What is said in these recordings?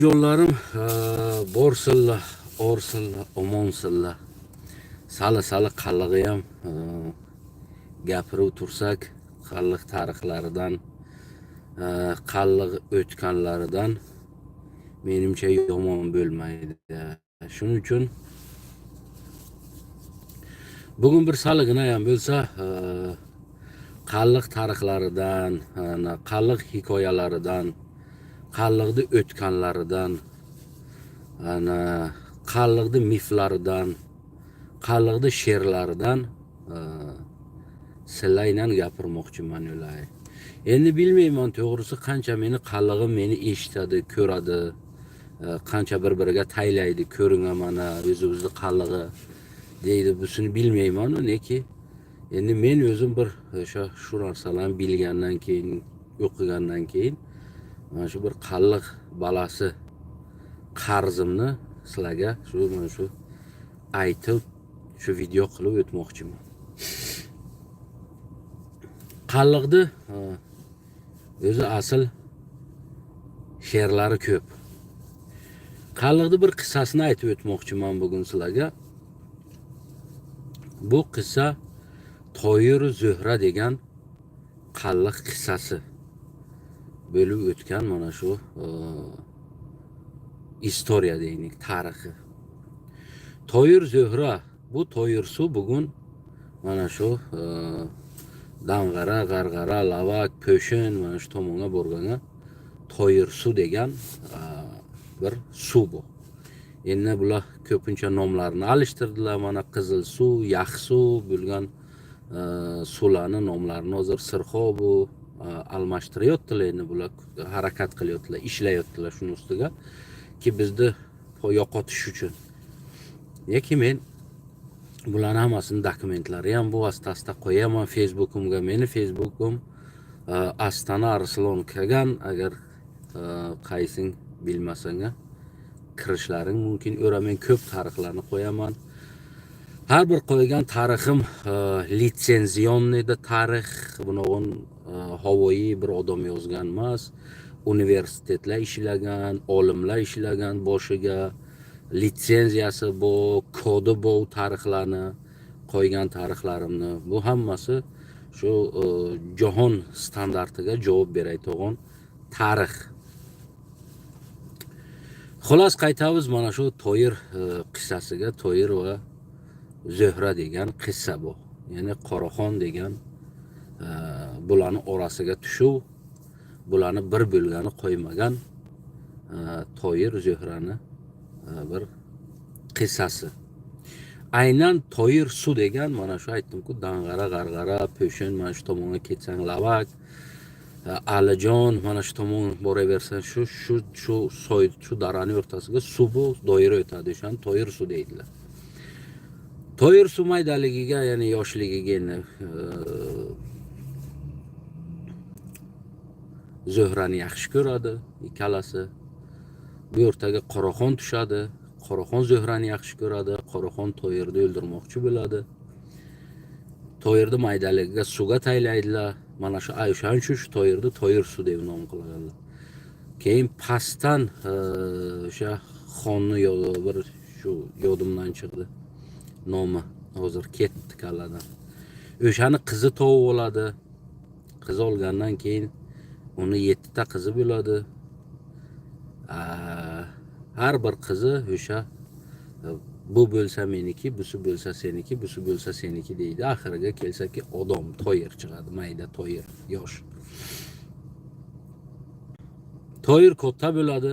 Jonlarim, borsinlar, orsinlar, omonsinlar. Sali sali qallig'i ham gapirib tursak, qalliq tarixlaridan, qalliq o'tganlaridan menimcha yomon bo'lmaydi. Shuning uchun bugun bir saligina ham bo'lsa, qalliq tarixlaridan, qalliq hikoyalaridan, qalliqni o'tganlaridan, ana qalliqni miflaridan, qalliqni she'rlaridan sizlar gapirmoqchiman o'lay. Endi bilmayman to'g'risi, qancha meni qallig'im meni eshitadi, ko'radi, qancha bir biriga taylaydi, ko'ring mana o'zimizni qallig'i deydi, busini bilmayman, neki endi men o'zim bir o'sha shu narsalarni bilgandan keyin, o'qigandan keyin mana shu bir qalliq balasi qarzimni sizlarga shu mana shu aytib, shu video qilib o'tmoqchiman. Qalliqni o'zi asl she'rlari ko'p. Qalliqni bir qissasini aytib o'tmoqchiman bugun sizlarga. Bu qissa Toyir Zuhra degan qalliq qissasi bo'lib o'tgan mana shu istoriya deylik, tarixi. Toyir Zuhra, bu Toyir suv bugun mana shu Dang'ara, G'arg'ara, Lavak, Po'shin mana shu tomonga borganda Toyir suv degan bir suv bu. Endi bular ko'pincha nomlarini alishtirdilar. Mana Qizil suv, Yax suv bo'lgan suvlarni nomlarini hozir Sirxo bu almashtiryaptilar. Endi bular harakat qilyaptilar, ishlayaptilar shuni ustiga ki bizni yo'qotish uchun. Lekin men bularni hammasini dokumentlari ham bu asta qo'yaman Facebookimga. Meni Facebookim Astana Arslon Kagan, agar qaysing bilmasang kirishlaring mumkin. O'ra men ko'p tarixlarni qo'yaman. Har bir qo'ygan tarixim лицензионный tarix, bunog'in havoyi bir odam yozgan emas. Universitetlar ishlagan, olimlar ishlagan, boshiga litsenziyasi bor, kodi bor tarixlarni qo'ygan tarixlarimni. Bu hammasi shu jahon standartiga javob beradigan tarix. Xullas, qaytamiz mana shu Toyir qissasiga. Toyir va Zuhra degan qissa bu. Ya'ni Qoraxon degan bularni orasiga tushuv, bularni bir bo'lgani qo'ymagan Toyir Zuhrani bir qissasi. Aynan Toyir suv degan mana shu aytdimku, Dang'ara, G'arg'ara, Po'shin mana shu tomonga ketsang Lavak, Alijon mana shu tomon boraversan, shu soy, shu darani o'rtasiga suv bu doira o'tadi, o'shani Toyir suv deydilar. Toyir suv maydaligiga, ya'ni yoshligiga endi Zuhrani yaxshi ko'radi ikkalasi. Bu o'rtaga Qoraxon tushadi. Qoraxon Zuhrani yaxshi ko'radi. Qoraxon Toyirni o'ldirmoqchi bo'ladi. Toyirni maydaligiga suvga taylaydilar. Mana shu o'shaning uchun shu Toyirni Toyir suv deb nom qilganlar. Keyin pastdan o'sha xonni bir shu yodimdan chiqdi nomi. Hozir ketdi kalladan. O'shani qizi topib oladi. Qizi olgandan keyin uni 7 ta qizi bo'ladi. Har bir qizi o'sha bu bo'lsa meniki, busi bo'lsa seniki, busi bo'lsa seniki deydi. Oxiriga kelsaki odam Toyir chiqadi, mayda Toyir, yosh. Toyir katta bo'ladi.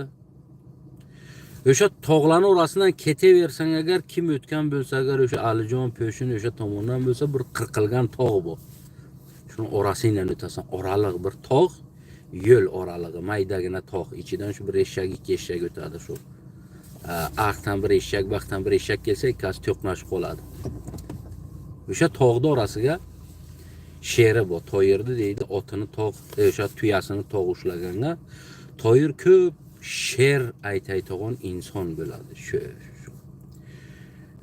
O'sha tog'larni orasidan ketaversang agar, kim o'tgan bo'lsa agar, o'sha Alijon, Po'shin o'sha tomondan bo'lsa, bir qirqilgan tog' bu. Shuni orasidan o'tasan, oraliq bir tog', yo'l oralig'i, maydagina tog' ichidan shu bir eshak, ikki eshak o'tadi shu. Aqdan bir eshak, baqdan bir eshak kelsa, ikkasi to'qnashib qoladi. O'sha tog'ni orasiga sheri bor. Toyirni deydi, otini tog', o'sha tuyasini tog' ushlaganga Toyir ko'p she'r aytaydigan inson bo'ladi. Shu.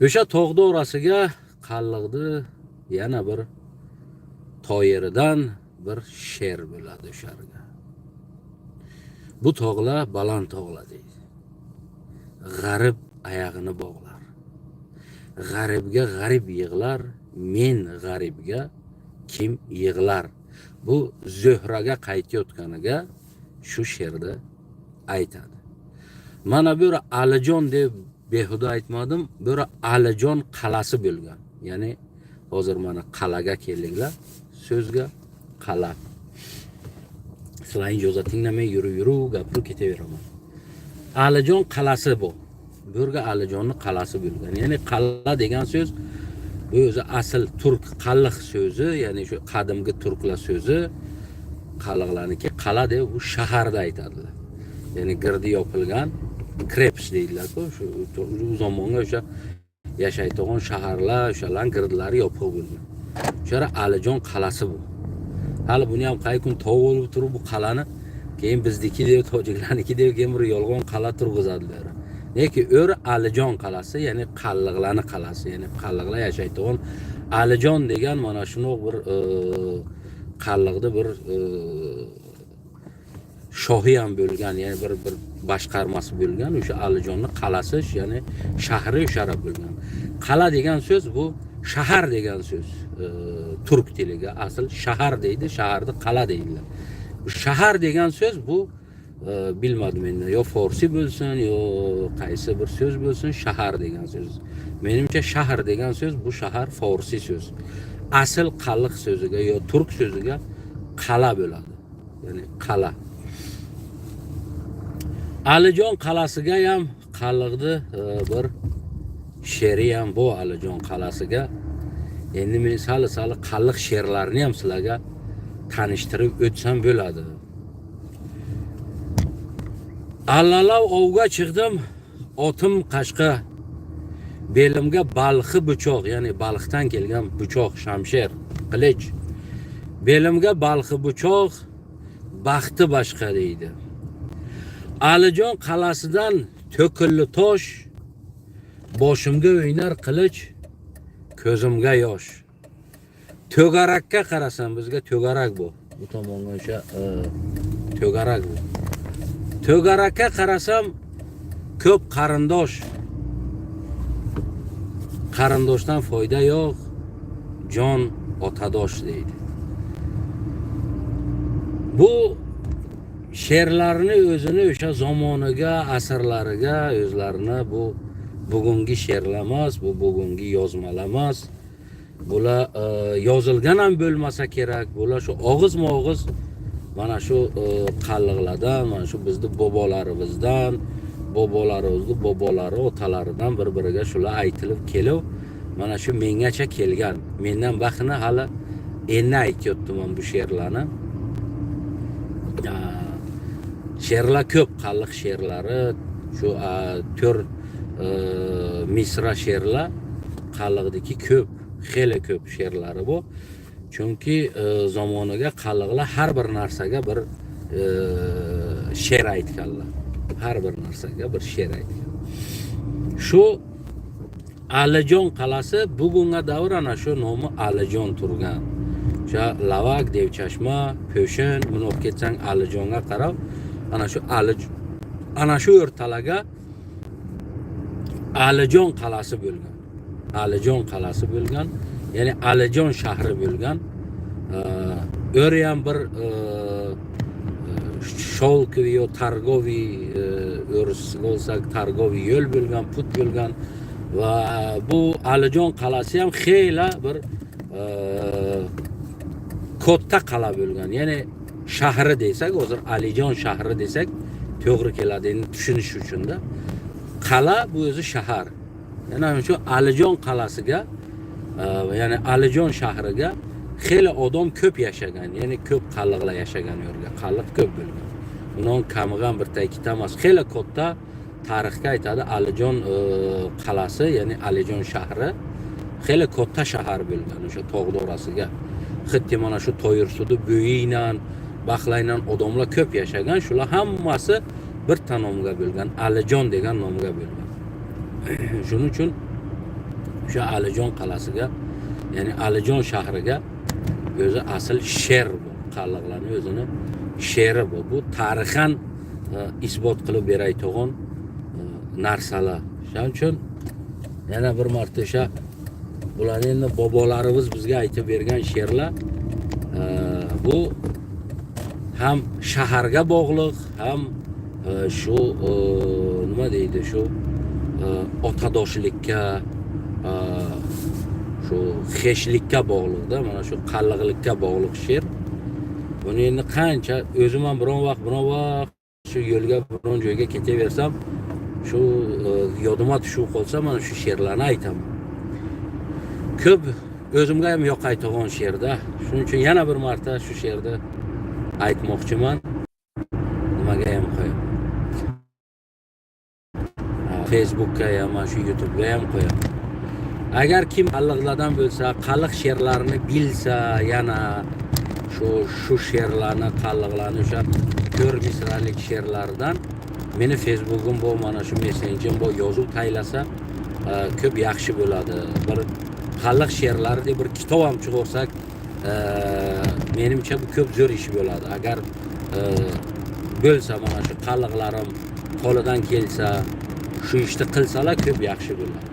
O'sha tog'ni orasiga qalliqni yana bir Toyiridan bir she'r bo'ladi o'sha yerga. Bu tog'lar baland tog'lar deydi. G'arib oyog'ini bog'lar. G'aribga g'arib yig'lar, men g'aribga kim yig'lar. Bu Zuhraga qaytayotganiga shu she'rda aytadi. Mana bu yerda Alijon deb behuda aytmadim. Bu yerda Alijon qal'asi bo'lgan. Ya'ni hozir mana qal'aga keldiklar. So'zga qal'a. Sizlar ijozat tinglamay yurib gapirib ketaveraman. Alijon qal'asi bu. Bu yerga Alijonni qal'asi bo'lgan. Ya'ni qal'a degan so'z bu o'zi asl turk qalliq so'zi, ya'ni shu qadimgi turklar so'zi, qalliqlarniki qal'a deb bu shaharda aytadilar. Ya'ni girdi yopilgan крепость deydilar-ku, shu u zamonga o'sha yashaydigan shaharlar, o'shalarning girdilari yopiq bo'lgan. O'sha Alijon qal'asi bu. Hali buni ham qay kun tog' bo'lib turib bu qal'ani keyin bizniki deb, tojiklarniki deb keyin bir yolg'on qal'a turg'izadilar. Lekin o'r Alijon qal'asi, ya'ni qalliqlarni qal'asi, ya'ni qalliqlar yashaydigan Alijon degan mana shundoq bir qalliqda bir shohi ham bo'lgan, ya'ni bir boshqarmasi bo'lgan, o'sha Alijonni qal'asi, ya'ni shahri o'sha bo'lgan. Qal'a degan so'z bu shahar degan so'z. Turk tiliga asl shahar deydi, shaharni qal'a deydilar. Shahar degan so'z bu bilmadim endi, yo forsi bo'lsin, yo qaysi bir so'z bo'lsin, shahar degan so'z. Menimcha shahar degan so'z bu shahar forsi so'z. Asl qalliq so'ziga yo turk so'ziga qal'a bo'ladi. Ya'ni qal'a. Alijon qal'asiga ham qalliqni bir she'ri ham bu Alijon qal'asiga. Endi men sali qalliq she'rlarini ham sizlarga tanishtirib o'tsam bo'ladi. Allalav ovga chiqdim, otim qashqa, belimga balxi buchoq, ya'ni balxdan kelgan buchoq, shamsher, qilich. Belimga balxi buchoq, baxti boshqa deydi. Alijon qal'asidan to'killi tosh, boshimga o'ynar qilich, ko'zimga yosh. To'garakka qarasam, bizga to'garak bu. Bu tomonga o'sha to'garak bu. To'garakka qarasam ko'p qarindosh. Qarindoshdan foyda yo'q, jon otadosh deydi. Bu she'rlarni o'zini o'sha zamoniga, asrlariga o'zlarini bu bugungi she'rlar emas, bu bugungi yozmalar emas. Bular yozilgan ham bo'lmasa kerak. Bular shu og'izma-og'iz mana shu qalliqlardan, mana shu bizni bobolarimizdan, bobolarimizni bobolari, otalaridan bir-biriga shular aytilib kelib, mana shu mengacha kelgan. Mendan baxtini hali endi aytyaptim bu she'rlarni. She'rlar ko'p, qalliq she'rlari, shu to'rt misra she'rlar qalliqdiki ko'p, xeli ko'p she'rlari bu. Chunki zamoniga qalliqlar har bir narsaga bir she'r aytganlar. Har bir narsaga bir she'r aytgan. Shu Alijon qal'asi bugunga davr ana shu nomi Alijon turgan. O'sha Lavak, Devchashma, Po'shin, buni olib ketsang Alijonga qarab, ana shu ana shu o'rtalaga Alijon qal'asi bo'lgan. Alijon qal'asi bo'lgan, ya'ni Alijon shahri bo'lgan. O'ri ham bir шёлковый yo торговый, o'ris bo'lsak торговый yo'l bo'lgan, путь bo'lgan va bu Alijon qal'asi ham xeyla bir katta qal'a bo'lgan. Ya'ni shahri desak, hozir Alijon shahri desak to'g'ri keladi endi tushunish uchunda. Qal'a bu o'zi shahar. Yana shu Alijon qal'asiga, ya'ni Alijon shahriga xeyli odam ko'p yashagan, ya'ni ko'p qalliqlar yashagan u yerga. Qalliq ko'p bo'lgan. Undan kamig'an bitta ikkita emas, xeyli katta tarixga aytadi Alijon qal'asi, ya'ni Alijon shahri xeyli katta shahar bo'lgan o'sha tog'ni orasiga. Xuddi mana shu Toyirsudi bo'yiynan, Baxlaynan odamlar ko'p yashagan, shular hammasi bitta nomga bo'lgan, Alijon degan nomga bo'lgan. Shuning uchun o'sha Alijon qal'asiga, ya'ni Alijon shahriga o'zi asl she'r bu. Qalliqlarning o'zini she'ri bu. Bu tarixan isbot qilib berayotgan Narsalar. Shuning uchun yana bir marta o'sha bularni endi bobolarimiz bizga aytib bergan she'rlar, bu ham shaharga bog'liq, ham shu nima deydi, shu otadoshlikka, shu xeshlikka bog'liqda, mana shu qalliqlikka bog'liq she'r. Buni endi qancha o'zim ham biron vaqt shu yo'lga, biron joyga ketaversam, shu yodima tushib qolsa, mana shu she'rlarni aytaman. Ko'p o'zimga ham yoqayotgan she'rda. Shuning uchun yana bir marta shu she'rni aytmoqchiman. Nimaga ham qo'yaman, Facebookka ham, mana shu YouTubega ham qo'yaman. Agar kim qalliqlardan bo'lsa, qalliq she'rlarini bilsa, yana shu she'rlarni, qalliqlarni, o'sha 4 misralik she'rlardan meni Facebookim bu, mana shu messenjerim bu, yozuv taylasa, ko'p yaxshi bo'ladi. Bir qalliq she'rlari deb bir kitob ham chiqarsak, menimcha bu ko'p zo'r ish bo'ladi. Agar bo'lsa, mana shu qalliqlarim qo'lidan kelsa, shu ishni qilsalar, ko'p yaxshi bo'ladi.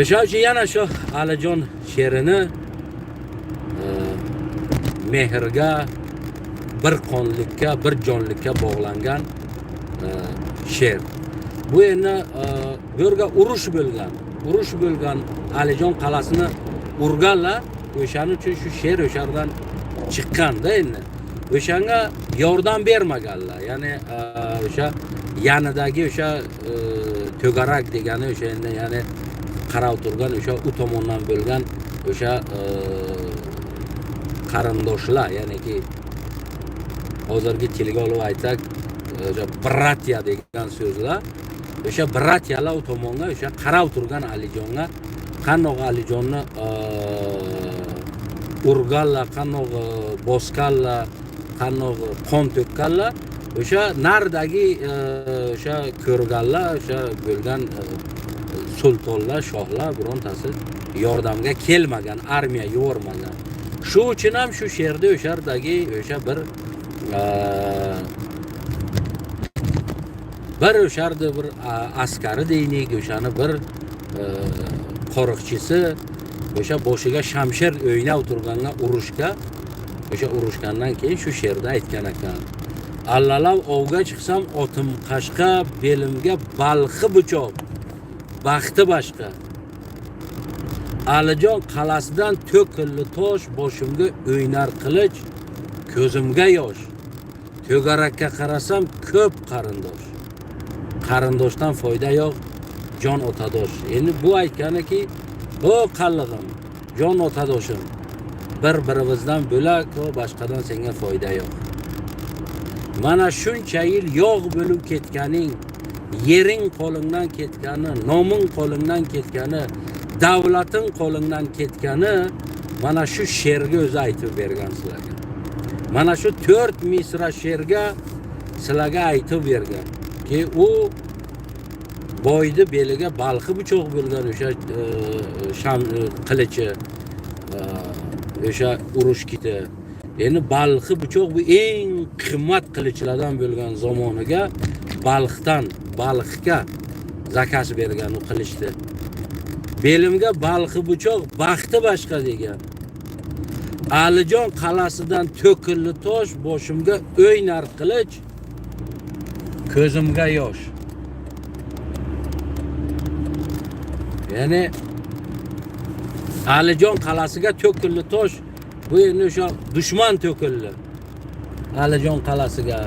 O'sha uchun yana shu Alijon she'rini, mehrga, bir qonlikka, bir jonlikka bog'langan she'r. Bu endi bu yerga urush bo'lgan, urush bo'lgan, Alijon qal'asini urganlar, o'shaning uchun shu she'r o'sha yerdan chiqqanda. Endi o'shanga yordam bermaganlar, ya'ni o'sha yanidagi o'sha to'garak degani o'sha endi, ya'ni qarab turgan o'sha u tomondan bo'lgan o'sha qarindoshlar, ya'niki hozirgi tilga olib aytsak, o'sha братья degan so'zlar, o'sha братья lar u tomonga o'sha qarab turgan Alijonga qandoq Alijonni urganlar, qandoq bosganlar, qandoq qon to'kkanlar, o'sha naridagi o'sha ko'rganlar, o'sha bo'lgan sultonlar, shohlar birontasi yordamga kelmagan, armiya yubormagan. Shu uchun ham shu she'rda o'sha yerdagi o'sha bir o'sha yerda bir askari deylik, o'shani bir qo'riqchisi o'sha boshiga shamshir o'ynab turganga urushga, o'sha urushgandan keyin shu she'rda aytgan ekan: allalab ovga chiqsam, otim qashqa, belimga balxi pichoq, baxti boshqa. Alijon qal'asidan to'kildi tosh, boshimga o'ynar qilich, ko'zimga yosh. To'garakka qarasam, ko'p qarindosh, qarindoshdan foyda yo'q, jon otadosh. Endi bu aytganiki, o qallig'im, jon otadoshim, bir birimizdan bo'lak va boshqadan senga foyda yo'q. Mana shuncha yil yog' bo'lib ketganing, yering qo'lingdan ketgani, noming qo'lingdan ketgani, davlating qo'lingdan ketgani, mana shu she'rga o'zi aytib bergan sizlarga. Mana shu 4 misra she'rga sizlarga aytib bergan ki, u boyni beliga balxi pichoq bo'lgan o'sha sham qilichi, o'sha urush kiti. Endi balxi pichoq bu eng qimmat qilichlardan bo'lgan zamoniga, Balxdan, Balxga заказ bergan u qilichni. Belimga balxi pichoq, baxti boshqa degan. Alijon qal'asidan to'kildi tosh, boshimga o'ynar qilich, ko'zimga yosh. Ya'ni Alijon qal'asiga to'kildi tosh, bu endi o'sha dushman to'kildi. Alijon qal'asiga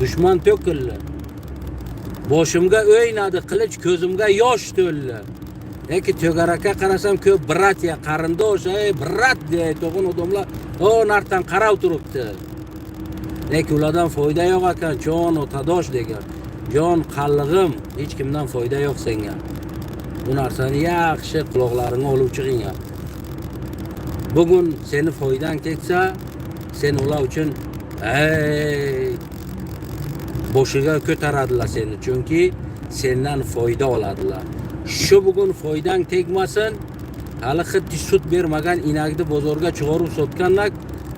dushman to'kildi. Boshimga o'ynadi qilich, ko'zimga yosh to'ldi. Lekin to'garakka qarasam, ko'p братья, qarindosh, ey брат deyotgan odamlar o nardan qarab turibdi. Lekin ulardan foyda yo'q ekan, jon otadosh degan. Jon qallig'im, hech kimdan foyda yo'q senga. Bu narsani yaxshi quloqlaringga olib chiqing. Bugun seni foydang tegsa, sen ular uchun ey boshiga ko'taradilar seni, chunki sendan foyda oladilar. Shu bugun foydang tegmasin, hali xuddi sut bermagan inakni bozorga chiqarib sotganlar,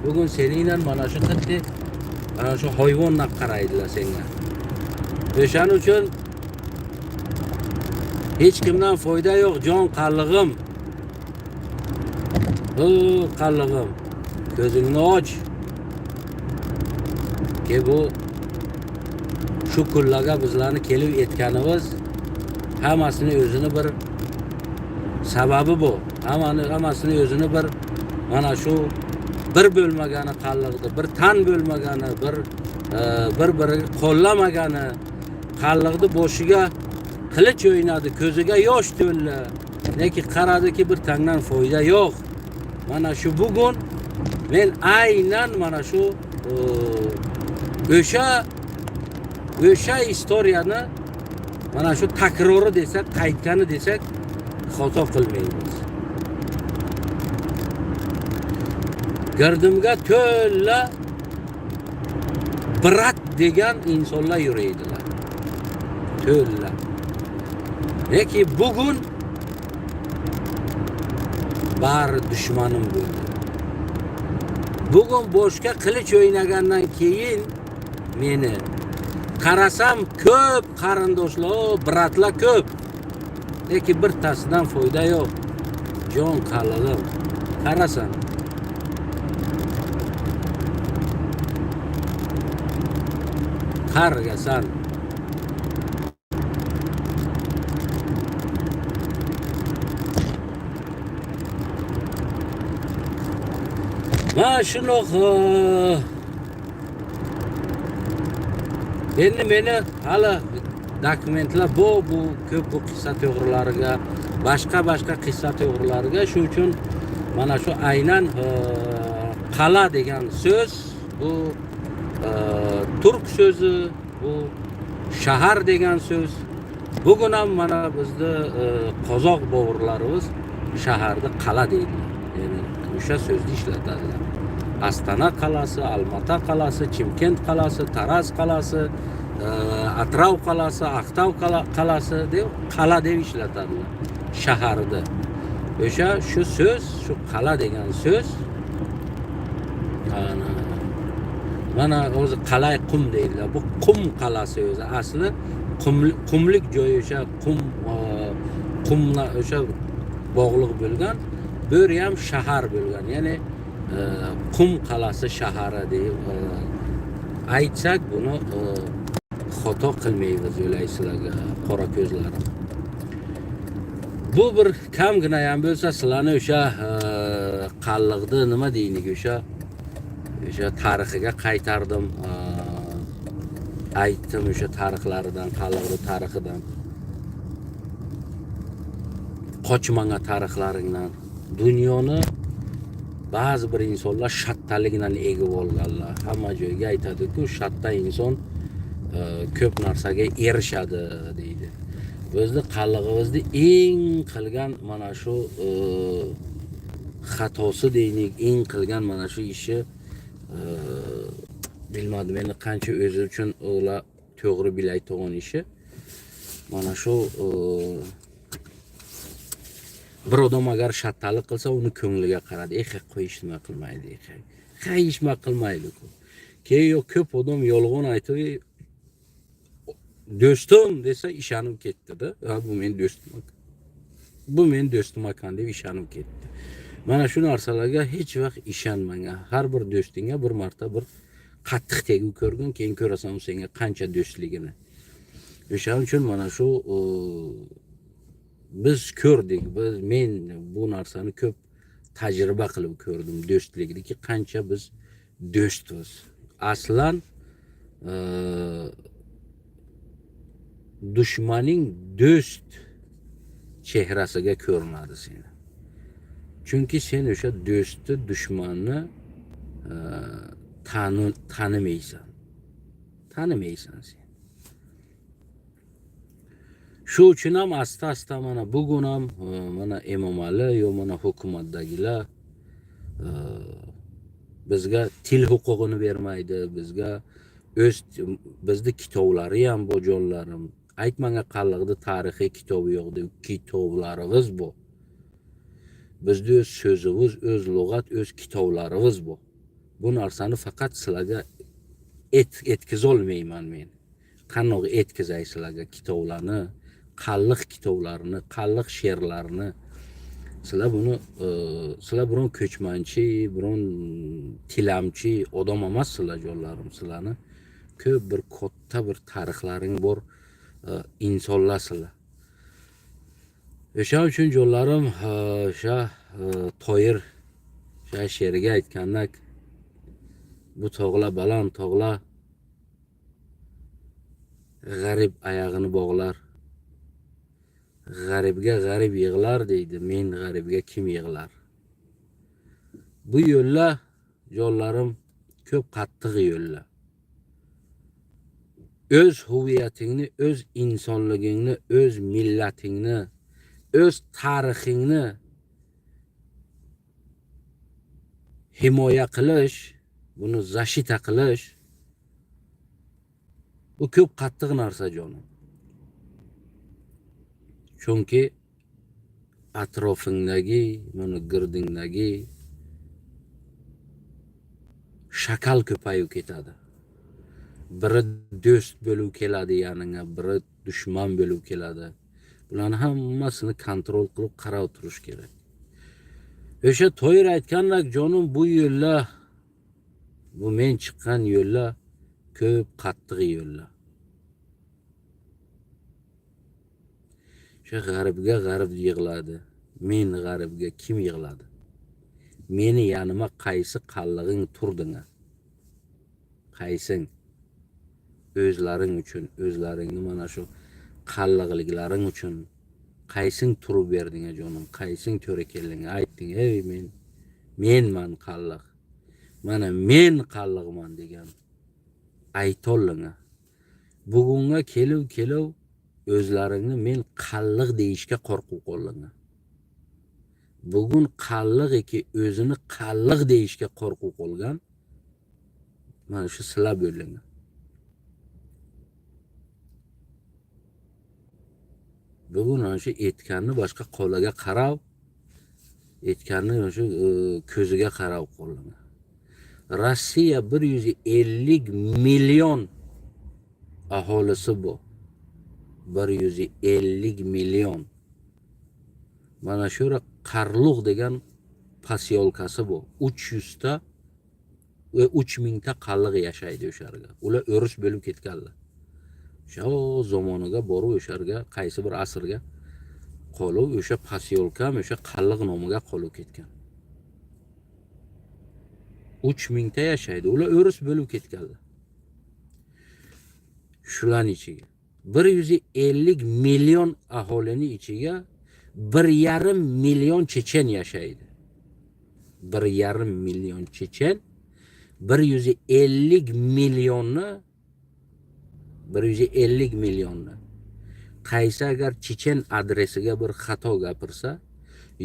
bugun seningdan mana shu xuddi mana shu hayvondan qaraydilar senga. O'shaning uchun hech kimdan foyda yo'q, jon qallig'im. O qallig'im, ko'zingni och. Ki bu shu kunlarga bizlarni kelib yetganimiz hammasini o'zini bir sababi bu. Hammasini o'zini bir mana shu bir bo'lmagani qalliqdi, bir tan bo'lmagani, bir bir-biri qo'llamagani qalliqni boshiga qilich o'ynadi, ko'ziga yosh to'ldi. Lekin qaradiki bir tangdan foyda yo'q. Mana shu bugun men aynan mana shu o'sha istoriyani mana shu takrori desak, qaytgani desak xato qilmaymiz. Girdimga to'la brat degan insonlar yuraydilar. To'la. Lekin bugun bari dushmanim bo'ldi. Bugun boshga qilich o'ynagandan keyin meni qarasam ko'p qarindoshlar, bratlar ko'p. Lekin birtasidan foyda yo'q. Jon qallig'im, qarasan. Qargasan. Mana shundoq endi meni hali dokumentlar bu ko'p bu qissa to'g'rilariga, boshqa qissa to'g'rilariga, shu uchun mana shu aynan qala degan so'z bu turk so'zi, bu shahar degan so'z. Bugun ham mana bizni qozoq bovurlarimiz shaharni qala deydilar. Ya'ni o'sha so'zni ishlatadilar. Astana qalasi, Almata qalasi, Chimkent qalasi, Taraz qalasi, Atrau qalasi, Aqtau qalasi deb qala deb ishlatadilar shaharda. O'sha shu so'z, shu qala degan so'z mana o'zi qalay qum deydilar. Bu qum qalasi o'zi asli qumlik joyi, o'sha qumla o'sha bog'liq bo'lgan. Bu ham shahar bo'lgan. Ya'ni qum qalasi shahari deb aytsak buni xato qilmaymiz o'ylaysizlarga, qora ko'zlarim. Bu bir kamgina ham bo'lsa sizlarni o'sha qalliqni nima deylik, o'sha tarixiga qaytardim, aytdim o'sha tarixlaridan, qalliqni tarixidan. Qochmanga tarixlaringdan. Dunyoni ba'zi bir insonlar shattalikdan egib olganlar. Hamma joyga aytadi-ku, shatta inson ko'p narsaga erishadi deydi. Bizni qallig'imizni eng qilgan mana shu xatosi deylik, eng qilgan mana shu ishi bilmadim endi qancha o'zi uchun ular to'g'ri bilayotgan ishi. Mana shu bir odam agar shattalik qilsa, uni ko'ngliga qaradi. Qo'y, hech nima qilmaydi. Hech nima qilmaydi-ku. Keyin yo'q, ko'p odam yolg'on aytib, do'stim desa ishonib ketdi-da. Ha, bu men do'stim. Bu men do'stim ekan deb ishonib ketdi. Mana shu narsalarga hech vaqt ishonmang. Har bir do'stingga bir marta bir qattiq tegib ko'rgin, keyin ko'rasan u senga qancha do'stligini. O'shaning uchun mana shu biz ko'rdik, men bu narsani ko'p tajriba qilib ko'rdim do'stlikniki, qancha biz do'stmiz. Aslan dushmaning do'st chehrasiga ko'rinadi seni. Chunki sen o'sha do'stni, dushmanni tanimaysan. Tanimaysan sen. Shu uchun ham asta-asta mana bugun ham mana Emomali yo mana hukumatdagilar bizga til huquqini bermaydi, bizga o'z bizni kitoblari ham bu jonlarim. Aytmanga qalliqda tarixiy kitobi yo'q deb, kitoblarimiz bu. Bizni o'z so'zimiz, o'z lug'at, o'z kitoblarimiz bu. Bu narsani faqat sizlarga etkazolmayman men. Qandoq etkazay sizlarga kitoblarni, qalliq kitoblarini, qalliq she'rlarini. Sizlar buni sizlar biron ko'chmanchi, biron tilamchi odam emassizlar, jonlarim. Sizlarni ko'p bir katta bir tarixlaring bor, insonlarsizlar. O'shaning uchun, jonlarim, o'sha Toyir o'sha she'riga aytgandek, bu tog'lar baland tog'lar, g'arib oyog'ini bog'lar, g'aribga g'arib yig'lar deydi, men g'aribga kim yig'lar. Bu yo'llar, jonlarim, ko'p qattiq yo'llar. O'z huviyatingni, o'z insonligingni, o'z millatingni, o'z tarixingni himoya qilish, buni защита qilish bu ko'p qattiq narsa, jonim. Chunki atrofingdagi, mana girdingdagi shakal ko'payib ketadi. Biri do'st bo'lib keladi yoningga, biri dushman bo'lib keladi. Bularni hammasini kontrol qilib qarab turish kerak. O'sha Toyir aytgandek, jonim, bu yo'llar, bu men chiqqan yo'llar ko'p qattiq yo'llar. O'sha g'aribga g'arib yig'ladi. Men g'aribga kim yig'ladi? Meni yanıma qaysi qallig'ing turding? Qaysing? O'zlaring uchun, o'zlaringni mana shu qalliqliklaring uchun qaysing turib berding, jonim? Qaysing to'ra kelding? Aytding, ey menman qalliq. Mana men qalliqman degan aytolling. Bugunga kelib kelib o'zlaringni men qalliq deyishga qo'rqib qolding. Bugun qalliq eki o'zini qalliq deyishga qo'rqib qolgan mana shu sizlar bo'lding. Bugun ana shu aytganni boshqa qo'liga qarab, aytganni ana shu ko'ziga qarab qolding. Rossiya 150 million aholisi bu. 150 million. Mana shu Qarluq degan posyolkasi bu. 300 ta va 3000 ta qalliq yashaydi o'sha yerga. Ular o'ris bo'lib ketganlar. O'sha zamoniga borib o'sha yerga qaysi bir asrga qolib o'sha posyolka o'sha qalliq nomiga qolib ketgan. 3000 ta yashaydi. Ular o'ris bo'lib ketganlar. Shularning ichiga 150 million aholining ichiga 1,5 million chechen yashaydi. 1,5 million chechen 150 millionni 150 millionni qaysi agar chechen adresiga bir xato gapirsa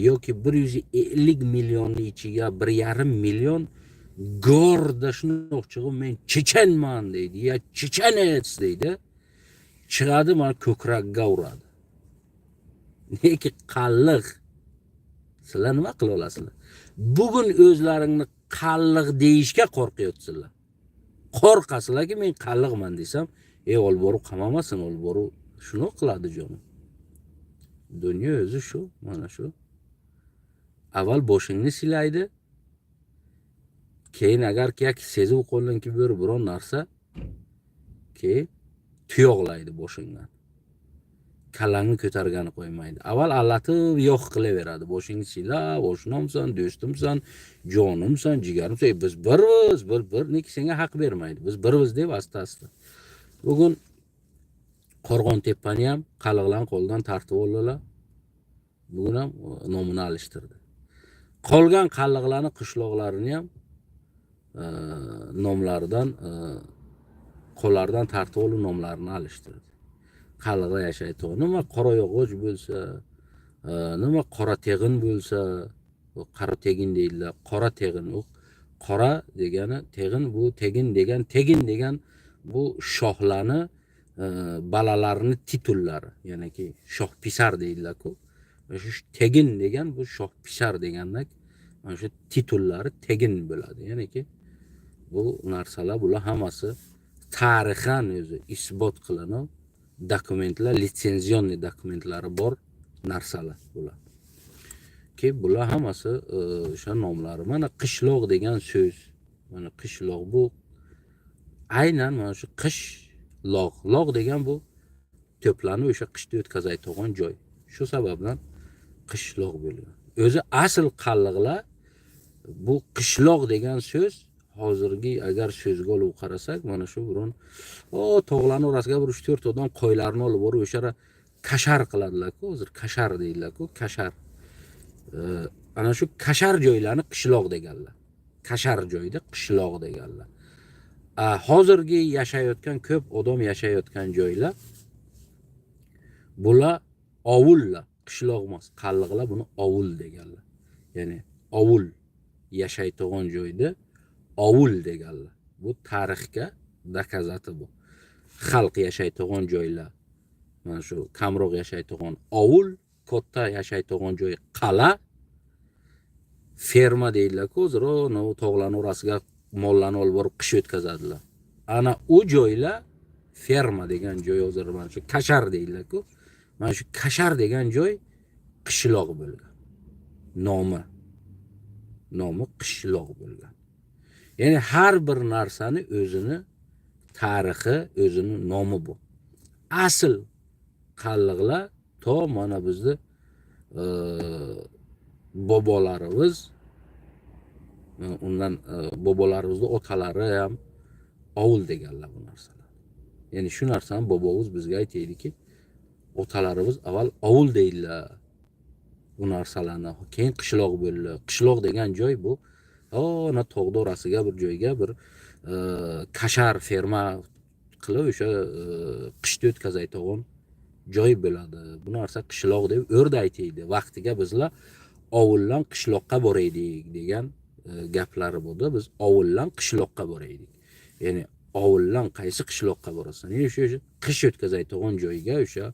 yoki 150 millionni ichiga 1,5 million gorda shundoq chiqib men chechenman deydi, ya chechenets deydi, chiqadi mana ko'krakka uradi. Neki qalliq. Sizlar nima qila olasizlar? Bugun o'zlaringni qalliq deyishga qo'rqyapsizlar. Qo'rqasizlarki men qalliqman desam, ey olib borib qamamasin, olib borib shuni qiladi jonim. Dunyo o'zi shu, mana shu. Avval boshingni silaydi. Keyin agar sezib qo'ldan kelib biron narsa, keyin tuyoqlaydi boshingdan. Kallangni ko'targani qo'ymaydi. Avval allatib yo'q qilaveradi. Boshingni silab, oshnamsan, do'stimsan, jonimsan, jigarimsan. Biz birmiz, bir neki senga haq bermaydi. Biz birmiz deb asta-asta. Bugun Qo'rg'on tepani ham qalliqlarning qo'lidan tortib oldilar. Bugun ham nomini alishtirdi. Qolgan qalliqlarni qishloqlarini ham nomlaridan qo'llaridan tortib olib nomlarini alishtirdi. Qalliqda yashaydi. Nima qora yog'och bo'lsa, nima qora teg'in bo'lsa, qora tegin deydilar. Qora teg'in u qora degani teg'in, bu tegin degan, tegin degan bu shohlarni balalarini titullari, ya'niki shohpisar deydilar-ku. Shu tegin degan bu shohpisar degandek mana shu titullari tegin bo'ladi. Ya'niki bu narsalar bular hammasi Tarixan o'zi isbot qilinib, dokumentlar, лицензионный dokumentlari bor narsalar bular. Ki bular hammasi o'sha nomlari. Mana qishloq degan so'z, mana qishloq, bu aynan mana shu qishloq, log' degan bu to'planib o'sha qishda o'tkazayotgan joy. Shu sababdan qishloq bo'lgan. O'zi asl qalliqlar bu qishloq degan so'z hozirgi agar so'zga olib qarasak, mana shu burun o tog'larni orasiga bir 3-4 odam qo'ylarni olib borib o'sha yerga kashar qiladilar-ku, hozir kashar deydilar-ku, kashar. Ana shu kashar joylarni qishloq deganlar. Kashar joyda qishloq deganlar. Hozirgi yashayotgan ko'p odam yashayotgan joylar bular ovullar, qishloq emas. Qalliqlar buni ovul deganlar. Ya'ni ovul yashaydigan joyda ovul deganlar. Bu tarixga доказать bu. Xalq yashaydigan joylar mana shu kamroq yashaydigan ovul, katta yashaydigan joy qal'a, ferma deydilar-ku hozir, anavi tog'larni orasiga mollarni olib borib qish o'tkazadilar. Ana u joylar ferma degan joy, hozir mana shu kashar deydilar-ku. Mana shu kashar degan joy qishloq bo'lgan. Nomi. Nomi qishloq bo'lgan. Ya'ni har bir narsani o'zini tarixi, o'zini nomi bu. Asl qalliqlar to mana bizni bobolarimiz, undan bobolarimizni otalari ham ovul deganlar bu narsalar. Ya'ni shu narsani bobomiz bizga aytadiki, otalarimiz avval ovul deydilar bu narsalarni, keyin qishloq bo'ldi. Qishloq degan joy bu ona tog'ni orasiga bir joyga bir kashar ferma qilib o'sha qishda o'tkazayotgan joy bo'ladi. Bu narsa qishloq deb o'rda aytaydi. Vaqtiga bizlar ovuldan qishloqqa boraydik degan gaplari bo'ldi. Biz ovuldan qishloqqa boraydik. Ya'ni ovuldan qaysi qishloqqa borasan? Ya'ni o'sha qish o'tkazayotgan joyga o'sha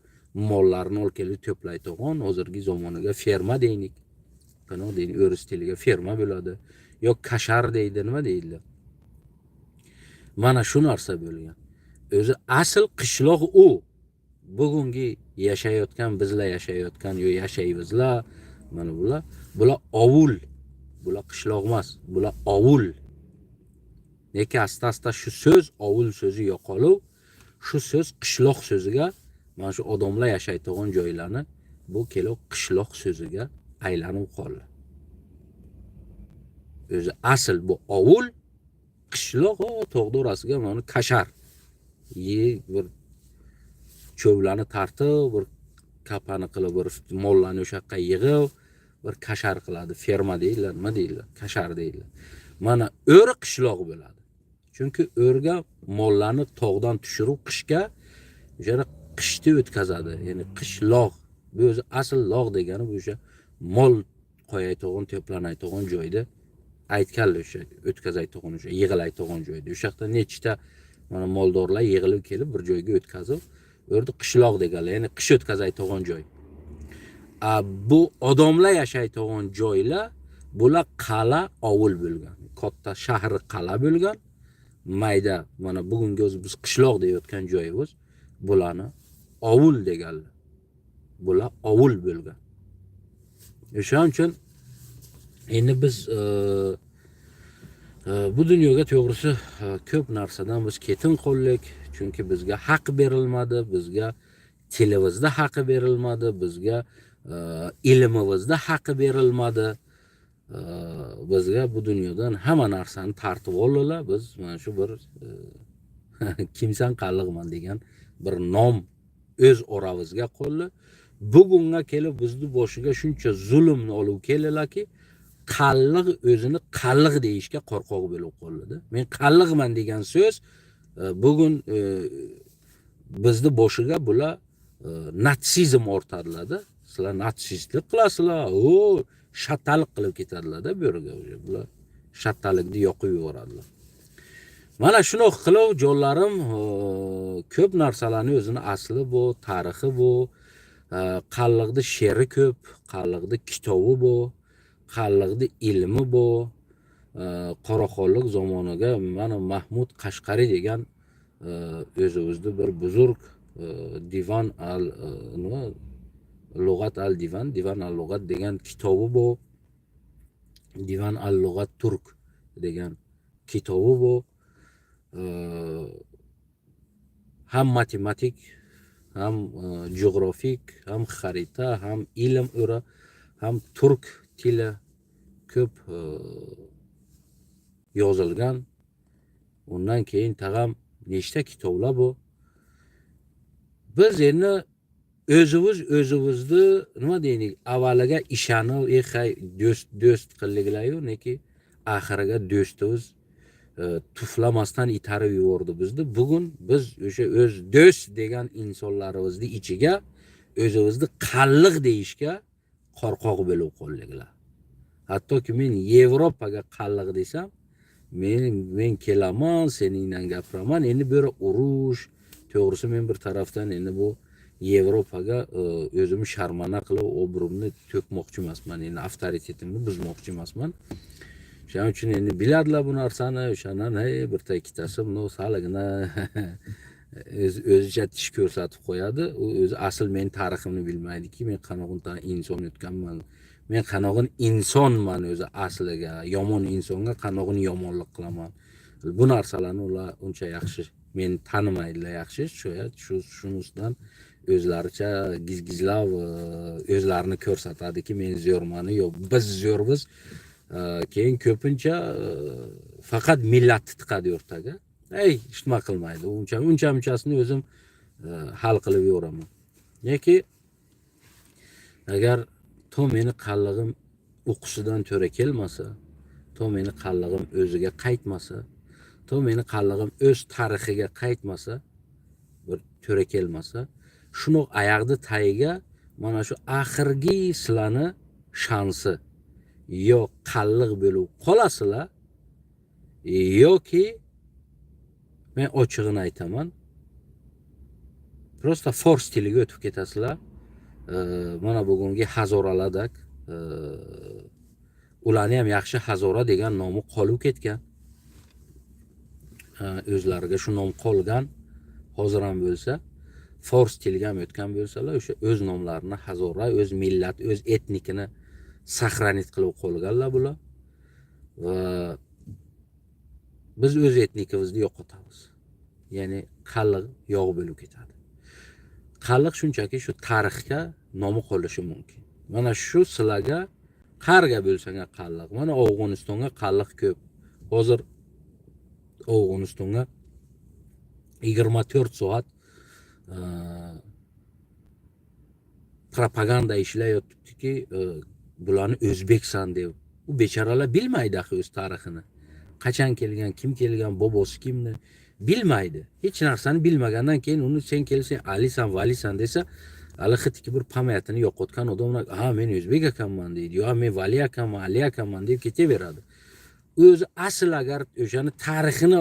mollarni olib kelib to'playdigan hozirgi zamoniga ferma deylik. Qani deydi, o'ris tiliga ferma bo'ladi. Yo kashar deydi, nima deydi? Mana shu narsa bo'lgan. O'zi asl qishloq u. Bugungi yashayotgan, bizlar yashayotgan yo yashaymizlar, mana bular ovul. Bular qishloq emas, bular ovul. Lekin asta-asta shu so'z, ovul so'zi yo'qolib, shu so'z qishloq so'ziga, mana shu odamlar yashaydigan joylarni bu kelib qishloq so'ziga aylanib qoldi. O'zi asl bu ovul, qishloq o tog'ni orasiga mana kashar. Ye bir cho'vlarni tortib, bir kapani qilib, bir mollarni o'sha yoqqa yig'ib, bir kashar qiladi. Ferma deydilar, nima deydilar? Kashar deydilar. Mana o'ri qishloq bo'ladi. Chunki o'rga mollarni tog'dan tushirib qishga o'sha yerda qishni o'tkazadi. Ya'ni qishloq. Bu o'zi asl log' degani bu o'sha mol qo'yayotgan, to'planayotgan joyda aytganlar, o'sha o'tkazayotgan, o'sha yig'ilayotgan joyda. O'sha yoqda nechta mana moldorlar yig'ilib kelib bir joyga o'tkazib, u yerda qishloq deganlar, ya'ni qish o'tkazayotgan joy. A bu odamlar yashayotgan joylar bular qal'a, ovul bo'lgan. Katta shahri qal'a bo'lgan. Mayda mana bugungi o'zi biz qishloq deyotgan joyimiz bularni ovul deganlar. Bular ovul bo'lgan. O'shaning uchun endi biz bu dunyoga to'g'risi ko'p narsadan biz ketin qoldik, chunki bizga haq berilmadi, bizga tilimizda haqqi berilmadi, bizga ilmimizda haqqi berilmadi. Bizga bu dunyodan hamma narsani tortib oldilar. Biz mana shu bir kimsan qalliqman degan bir nom o'z oramizga qoldi. Bugunga kelib bizni boshiga shuncha zulmni olib keldilarki, qalliq o'zini qalliq deyishga qo'rqoq bo'lib qoldi. Men qalliqman degan so'z bugun bizni boshiga bular natsizm ortadilarda. Sizlar natsistlik qilasizlar, o shattalik qilib ketadilarda bu yerga уже bular shattalikni yoqib yuboradilar. Mana shunaqa qilib, jonlarim, ko'p narsalarni o'zini asli bu, tarixi bu, qalliqni she'ri ko'p, qalliqni kitobi bu, qalliqni ilmi bu. Qoraxonlik zamoniga mana Mahmud Qashqariy degan O'zimizni bir buzurg divan al nima, lug'at al divan, divan al lug'at degan kitobi bu, divan al lug'at turk degan kitobi bu. Ham matematik, ham jo'grafik, ham xarita, ham ilm ura, ham turk tili ko'p yozilgan. Undan keyin tag'am nechta kitoblar bu. Biz endi o'zimiz o'zimizni, nima deylik, avvaliga ishonib, ey hay, do'st do'st qildiklayu, neki oxiriga do'stimiz tuflamasdan itarib yubordi bizni. Bugun biz o'sha o'z do'st degan insonlarimizni ichiga o'zimizni qalliq deyishga qo'rqoq bo'lib qoldiklar. Hattoki men Yevropaga qalliq desam, men kelaman, seningdan gapiraman. Endi bu yerda urush, to'g'risi, men bir tarafdan endi bu Yevropaga o'zimni sharmana qilib, obro'mni to'kmoqchi emasman, endi avtoritetimni buzmoqchi emasman. Shuning uchun endi biladilar bu narsani. O'shandan hey, birta ikkitasi buni salgina o'zicha tish ko'rsatib qo'yadi. U o'zi asl meni tariximni bilmaydiki, men qanaqangi inson o'tganman, men qanaqan insonman o'zi asliga, yomon insonga qanaqan yomonlik qilaman. Bu narsalarni ular uncha yaxshi meni tanimaydilar yaxshi. Shu shuni ustidan o'zlaricha gizgizlab o'zlarini ko'rsatadiki, men zo'rmanu, yo'q, biz zo'rmiz. Keyin ko'pincha faqat millatni tiqadi o'rtaga, ey, hech nima qilmaydi. Uncha munchasini o'zim hal qilib yuraman. Yoki agar to meni qallig'im o'qishidan to'ra kelmasa, to meni qallig'im o'ziga qaytmasa, to meni qallig'im o'z tarixiga qaytmasa, bir to'ra kelmasa, shuni oyoqni tagiga mana shu oxirgi sizlarni shansi: yo qalliq bo'lib qolasizlar, yoki men ochig'ini aytaman, просто fors tiliga o'tib ketasizlar. Mana bugungi hazoralardak, ularni ham yaxshi hazora degan nomi qolib ketgan. O'zlariga shu nom qolgan. Hozir ham bo'lsa, fors tiliga ham o'tgan bo'lsalar, o'sha o'z nomlarini hazora, o'z millat, o'z etnikini сохранить qilib qolganlar bular. Va biz o'z etnikimizni yo'qotamiz, ya'ni qalliq yog' bo'lib ketadi. Qalliq shunchaki shu tarixga nomi qolishi mumkin. Mana shu sizlarga qayerga bo'lsang qalliq. Mana Afg'onistonga qalliq ko'p. Hozir Afg'onistonga 24 soat propaganda ishlayotibdiki, bularni o'zbeksan deb. U bechoralar bilmaydi axir o'z tarixini, qachon kelgan, kim kelgan, bobosi kimni bilmaydi. Hech narsani bilmagandan keyin uni sen kelsang, alisan, valisan desa, hali xitiki bir память ini yo'qotgan odamlar, ha, men o'zbek ekanman deydi, yo men vali ekanman, ali ekanman deb ketaveradi. O'zi asl agar o'shani tarixini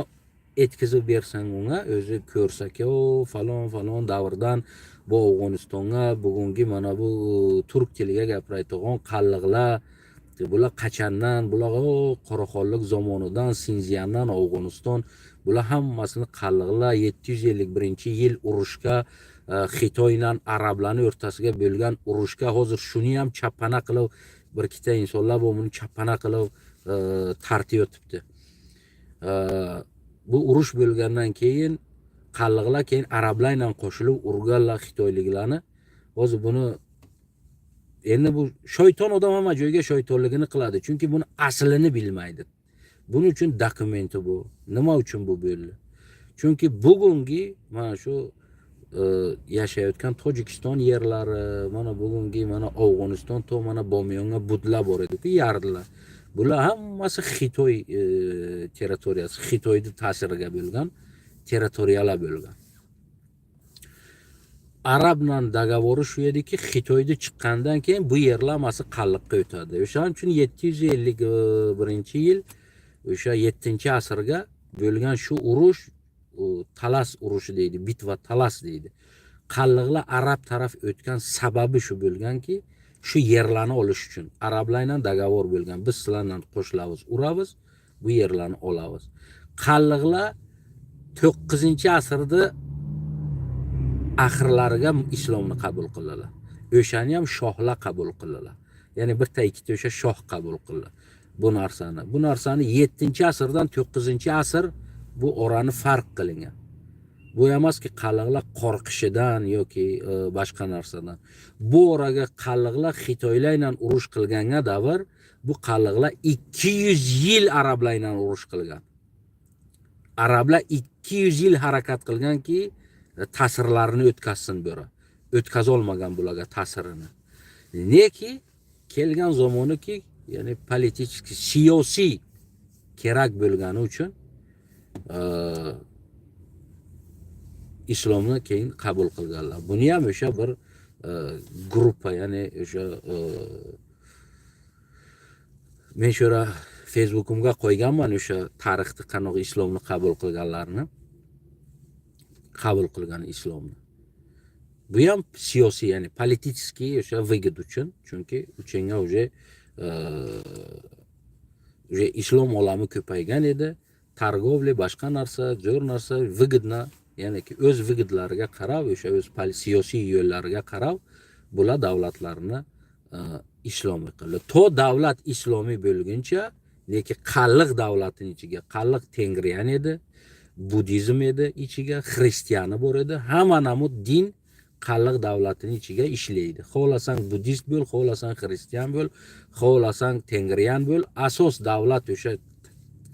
yetkazib bersang unga, o'zi ko'rsaki, o falon falon davrdan bu Afg'onistonga bugungi mana bu turk tiliga gapiradigan qalliqlar, bular qachondan, bular o Qoraxonlik zamonidan, Sinziandan Afg'oniston, bular hammasini qalliqlar. 751-yil urushga, Xitoy bilan arablarni o'rtasiga bo'lgan urushga, hozir shuni ham chapana qilib, bir ikkita insonlar buni chapana qilib tortayotibdi. Bu urush bo'lgandan keyin qalliqlar keyin arablar bilan qo'shilib urganlar xitoyliklarni. Hozir buni endi bu shayton odam hamma joyga shaytonligini qiladi, chunki buni aslini bilmaydi. Buning uchun dokumenti bu. Nima uchun bu bo'ldi? Chunki bugungi mana shu yashayotgan Tojikiston yerlari, mana bugungi mana Afg'oniston to mana Bomiyonga budlar bor ediku, yardilar. Bular hammasi Xitoy territoriyasi, Xitoyni ta'siriga bo'lgan territoriyalar bo'lgan. Arab bilan договор i shu ediki, Xitoyda chiqqandan keyin bu yerlar hammasi qalliqqa o'tadi. O'shaning uchun 751-yil, o'sha 7-asrga bo'lgan shu urush, u Talas urushi deydi, битва Talas deydi. Qalliqlar arab taraf o'tgan sababi shu bo'lganki, shu yerlarni olish uchun arablar bilan договор bo'lgan: biz sizlar bilan qo'shilamiz, uramiz, bu yerlarni olamiz. Qalliqlar 9-asrda oxirlariga islomni qabul qildilar. O'shani ham shohlar qabul qildilar. Ya'ni bitta ikkita o'sha shoh qabul qildi bu narsani. Bu narsani 7-asrdan 9-asr bu orani farq qilingan. Bu emaski qalliqlar qo'rqishidan yoki boshqa narsadan. Bu oraga qalliqlar Xitoylar bilan urush qilganga davr, bu qalliqlar 200 yil arablar bilan urush qilgan. Arablar 200 yil harakat qilganki, ta'sirlarini o'tkazsin bu yora. O'tkazolmagan bularga ta'sirini. Neki kelgan zamoniki, ya'ni политический, siyosiy kerak bo'lgani uchun islomni keyin qabul qilganlar. Buni ham o'sha bir gruppa, ya'ni o'sha men shu yerga Facebookimga qo'yganman o'sha tarixni, qanaqa islomni qabul qilganlarni, qabul qilgan islomni. Bu ham siyosiy, ya'ni политический o'sha выгод uchun, chunki uchinga уже islom olami ko'paygan edi. Торговля, boshqa narsa, zo'r narsa, выгодно, ya'niki o'z выгод lariga qarab, o'sha o'z siyosiy yo'llariga qarab bular davlatlarni islomiy qildi. To davlat islomiy bo'lguncha, lekin qalliq davlatini ichiga qalliq tengriyan edi, buddizm edi ichiga, xristiyani bor edi, hamma namud din qalliq davlatini ichiga ishlaydi. Xohlasang buddist bo'l, xohlasang xristian bo'l, xohlasang tengriyan bo'l, asos davlat o'sha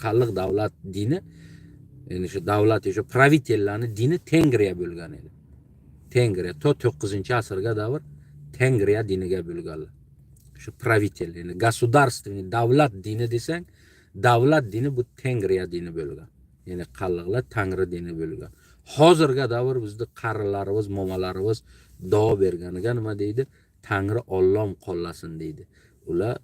qalliq davlat dini, ya'ni shu davlat o'sha правитель larni dini tengriya bo'lgan edi. Tengriya to 9-asrga davr tengriya diniga bo'lganlar. Shu правитель, ya'ni государственный davlat dini desang, davlat dini bu tengriya dini bo'lgan. Ya'ni qalliqlar tangri dini bo'lgan. Hozirgi davr bizni qarilarimiz, momalarimiz duo berganiga nima deydi? Tangri Olloh qo'llasin deydi. Ular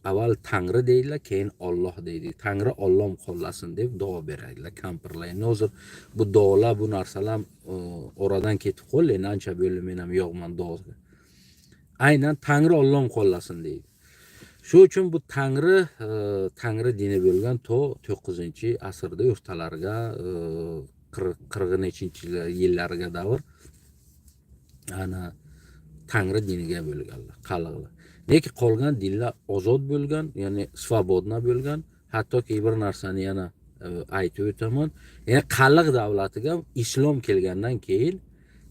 avval tangri deydilar, keyin Olloh deydi. Tangri Olloh qo'llasin deb duo beradilar kampirlar. Endi hozir bu duolar, bu narsalar oradan ketib qoldi. Endi ancha bo'ldi men ham yo'qman duoga. Aynan Tangri Olloh qo'llasin deydi. Shu uchun bu Tangri dini bo'lgan to 9-asrda o'rtalariga, 40 nechinchi yillarga davr ana Tangri diniga bo'lganlar qalliqlar. Lekin qolgan dinlar ozod bo'lgan, ya'ni свободно bo'lgan. Hattoki bir narsani yana aytib o'taman. Ya'ni qalliq davlatiga islom kelgandan keyin,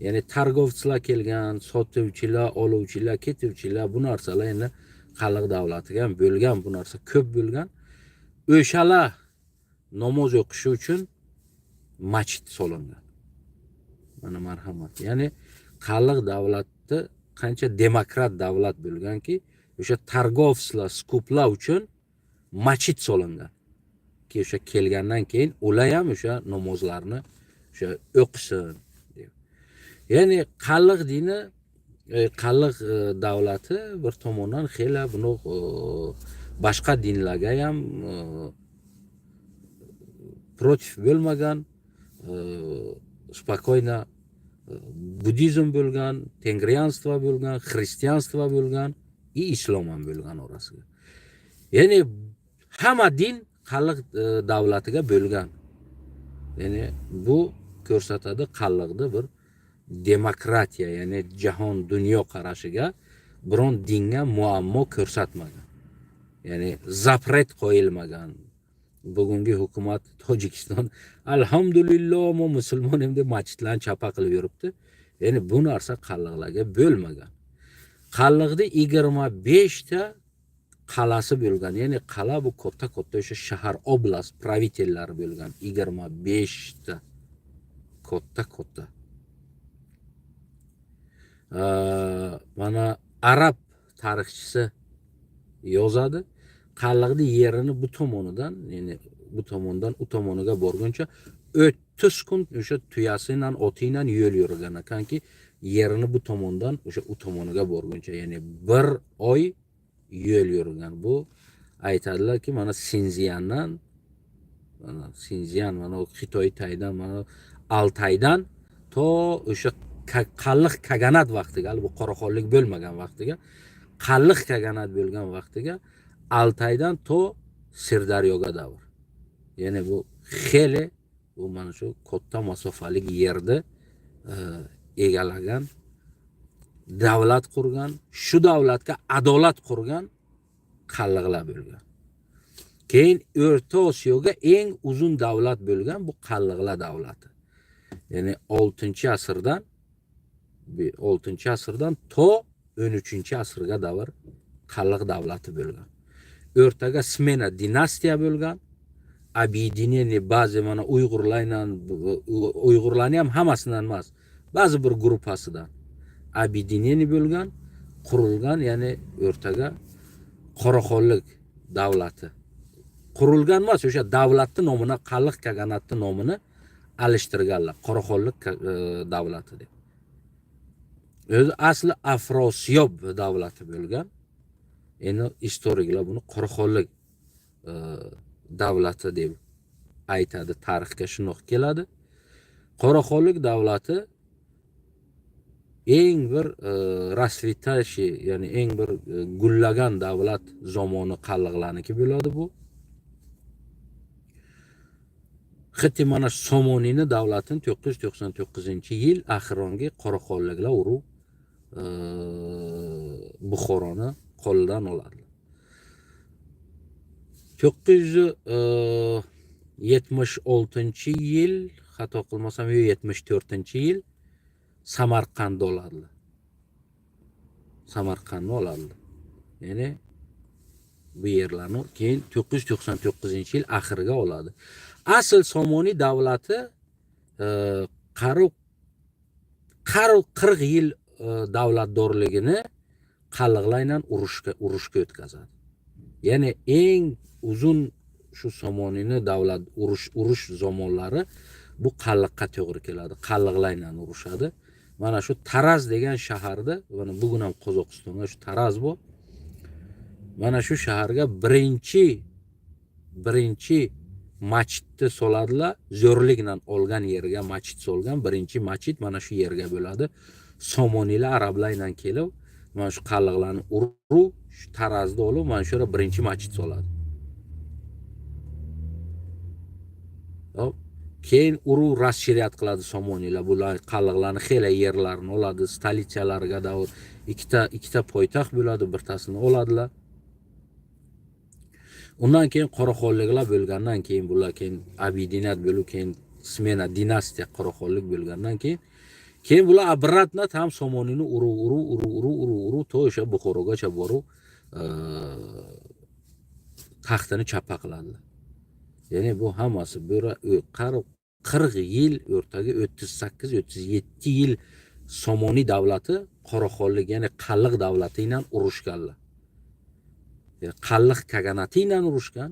ya'ni торговец lar kelgan, sotuvchilar, oluvchilar, ketuvchilar, bu narsalar endi qalliq davlatiga ham bo'lgan, bu narsa ko'p bo'lgan. O'shalar namoz o'qishi uchun masjid solingan. Mana marhamat. Ya'ni qalliq davlatni qancha demokrat davlat bo'lganki, o'sha торговец lar, скуп lar uchun masjid solingan. Ki o'sha kelgandan keyin ular ham o'sha namozlarni o'sha o'qisin deb. Ya'ni qalliq dini, qalliq davlati bir tomondan xela buni boshqa dinlarga ham против bo'lmagan, спокойно buddizm bo'lgan, тенгрианство bo'lgan, христианство bo'lgan и islom ham bo'lgan orasiga. Ya'ni hamma din qalliq davlatiga bo'lgan. Ya'ni bu ko'rsatadi qalliqni bir demokratiya, ya'ni jahon dunyo qarashiga biron dinga muammo ko'rsatmagan. Ya'ni запрет qo'yilmagan. Bugungi hukumat Tojikiston alhamdulillah mo musulmon deb masjidlarni chapa qilib yuribdi. Ya'ni bu narsa qalliqlarga bo'lmagan. Qalliqda 25 ta qal'asi bo'lgan. Ya'ni qal'a bu katta-katta o'sha shahar, oblast правитель lari bo'lgan. 25 ta katta-katta. Mana arab tarixchisi yozadi. Qalliqni yerini bu tomonidan, ya'ni bu tomondan u tomoniga borguncha 30 kun o'sha tuyasi bilan, oti bilan yo'l yurgan ekanki, yerini bu tomondan o'sha u tomoniga borguncha, ya'ni bir oy yo'l yurgan. Bu aytadilarki, mana Sinziyandan, mana Sinziyan, mana Xitoy taydan, mana Altaydan to o'sha qalliq kaganat vaqtiga, hali bu qoraxonlik bo'lmagan vaqtiga, qalliq kaganat bo'lgan vaqtiga Altaydan to Sirdaryoga davr. Ya'ni bu xeli Bu mana shu katta masofalik yerni egallagan, davlat qurgan, shu davlatga adolat qurgan qalliqlar bo'lgan. Keyin O'rta Osiyoga eng uzun davlat bo'lgan bu qalliqlar davlati. Ya'ni 6-asrdan 6-asrdan to 13-asrga davr qalliq davlati bo'lgan. O'rtaga смена династия bo'lgan. Объединение ba'zi mana uyg'urlardan, uyg'urlarni ham hammasidan emas, ba'zi bir gruppasidan объединение bo'lgan, qurilgan, ya'ni o'rtaga Qoraxonlik davlati qurilgan emas, o'sha davlatni nomini, Qalliq kaganatni nomini alishtirganlar Qoraxonlik davlati deb. O'zi asli Afrosiyob davlati bo'lgan. Endi istoriklar buni Qoraxonlik davlati deb aytadi, tarixga shundoq keladi. Qoraxonlik davlati eng bir расцветающий, ya'ni eng bir gullagan davlat zamoni qalliqlarniki bo'ladi bu. Xiti mana Somoniyni davlatini 999-yil oxirongi Qoraxonliklar urib Buxoroni qo'lidan oladi. 976-yil, xato qilmasam, yo 74-yil Samarqandni oladilar. Samarqandni oladilar. Ya'ni bu yerlarni keyin 999-yil oxiriga oladi. Asl Somoniy davlati qarib 40 yil davlatdorligini qalliqlar bilan urushga o'tkazadi. Ya'ni eng uzun shu Somoniyni davlat urush zamonlari bu qalliqqa to'g'ri keladi. Qalliqlar bilan urushadi. Mana shu Taraz degan shaharda, mana bugun ham Qozog'istonda shu Taraz bu. Mana shu shaharga birinchi masjidni soladilar. Zo'rlikdan olgan yerga masjid solgan. Birinchi masjid mana shu yerga bo'ladi. Somoniylar arablar bilan kelib, mana shu qalliqlarni urib, shu Tarazni olib, mana shu yerga birinchi masjid soladi. Hop. Keyin uruv расширять qiladi Somoniylar. Bular qalliqlarni xela yerlarini oladi, stolitsiyalariga da ikkita poytaxt bo'ladi, birtasini oladilar. Undan keyin Qoraxonliklar bo'lgandan keyin bular keyin объединять bo'lib, keyin смена династия Qoraxonlik bo'lgandan keyin bular обратно tam Somoniyni urib urib urib urib urib urib to o'sha Buxorogacha borib taxtini chappa qiladilar. Ya'ni bu hammasi qarib 40 yil o'rtaga 38-37 yil Somoniy davlati Qoraxonlik, ya'ni Qalliq davlati bilan urushganlar. Ya'ni Qalliq kaganati bilan urushgan.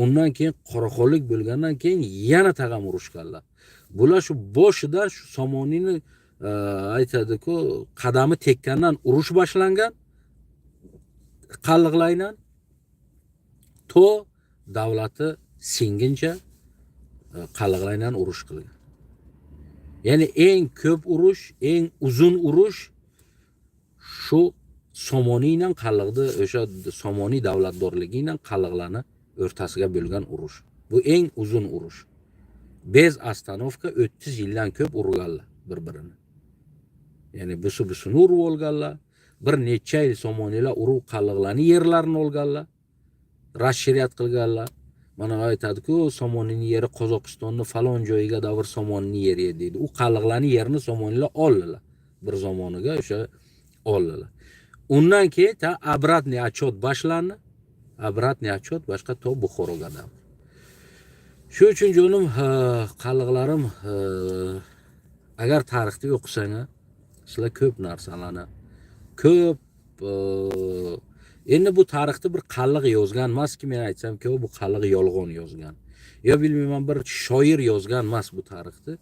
Undan keyin Qoraxonlik bo'lgandan keyin yana tag'am urushganlar. Bular shu boshidan shu Somoniyni aytadi-ku, qadami tekkandan urush boshlangan qalliqlar bilan to davlati singuncha qalliqlar bilan urush qilgan. Ya'ni eng ko'p urush, eng uzun urush shu Somoniy bilan qalliqni, o'sha Somoniy davlatdorligi bilan qalliqlarni o'rtasiga bo'lgan urush. Bu eng uzun urush. Без остановка 30 yildan ko'p urganlar bir-birini. Ya'ni busi busini urib olganlar, bir necha yil Somoniylar urib qalliqlarni yerlarini olganlar, расширять qilganlar. Mana aytadi-ku, Somoniyning yeri Qozog'istonni falon joyiga davr Somoniyning yeri edi deydi. U qalliqlarning yerini Somoniylar oldilar. Bir zamoniga o'sha oldilar. Undan keyin ta обратный отчет boshlandi. Обратный отчет boshqa to Buxoroga davr. Shu uchun jonim, qalliqlarim, agar tarixni o'qisang, sizlar ko'p narsalarni, ko'p endi bu tarixni bir qalliq yozgan emaski, men aytsamki, bu qalliq yolg'on yozgan. Yo bilmayman, bir shoir yozgan emas bu tarixni.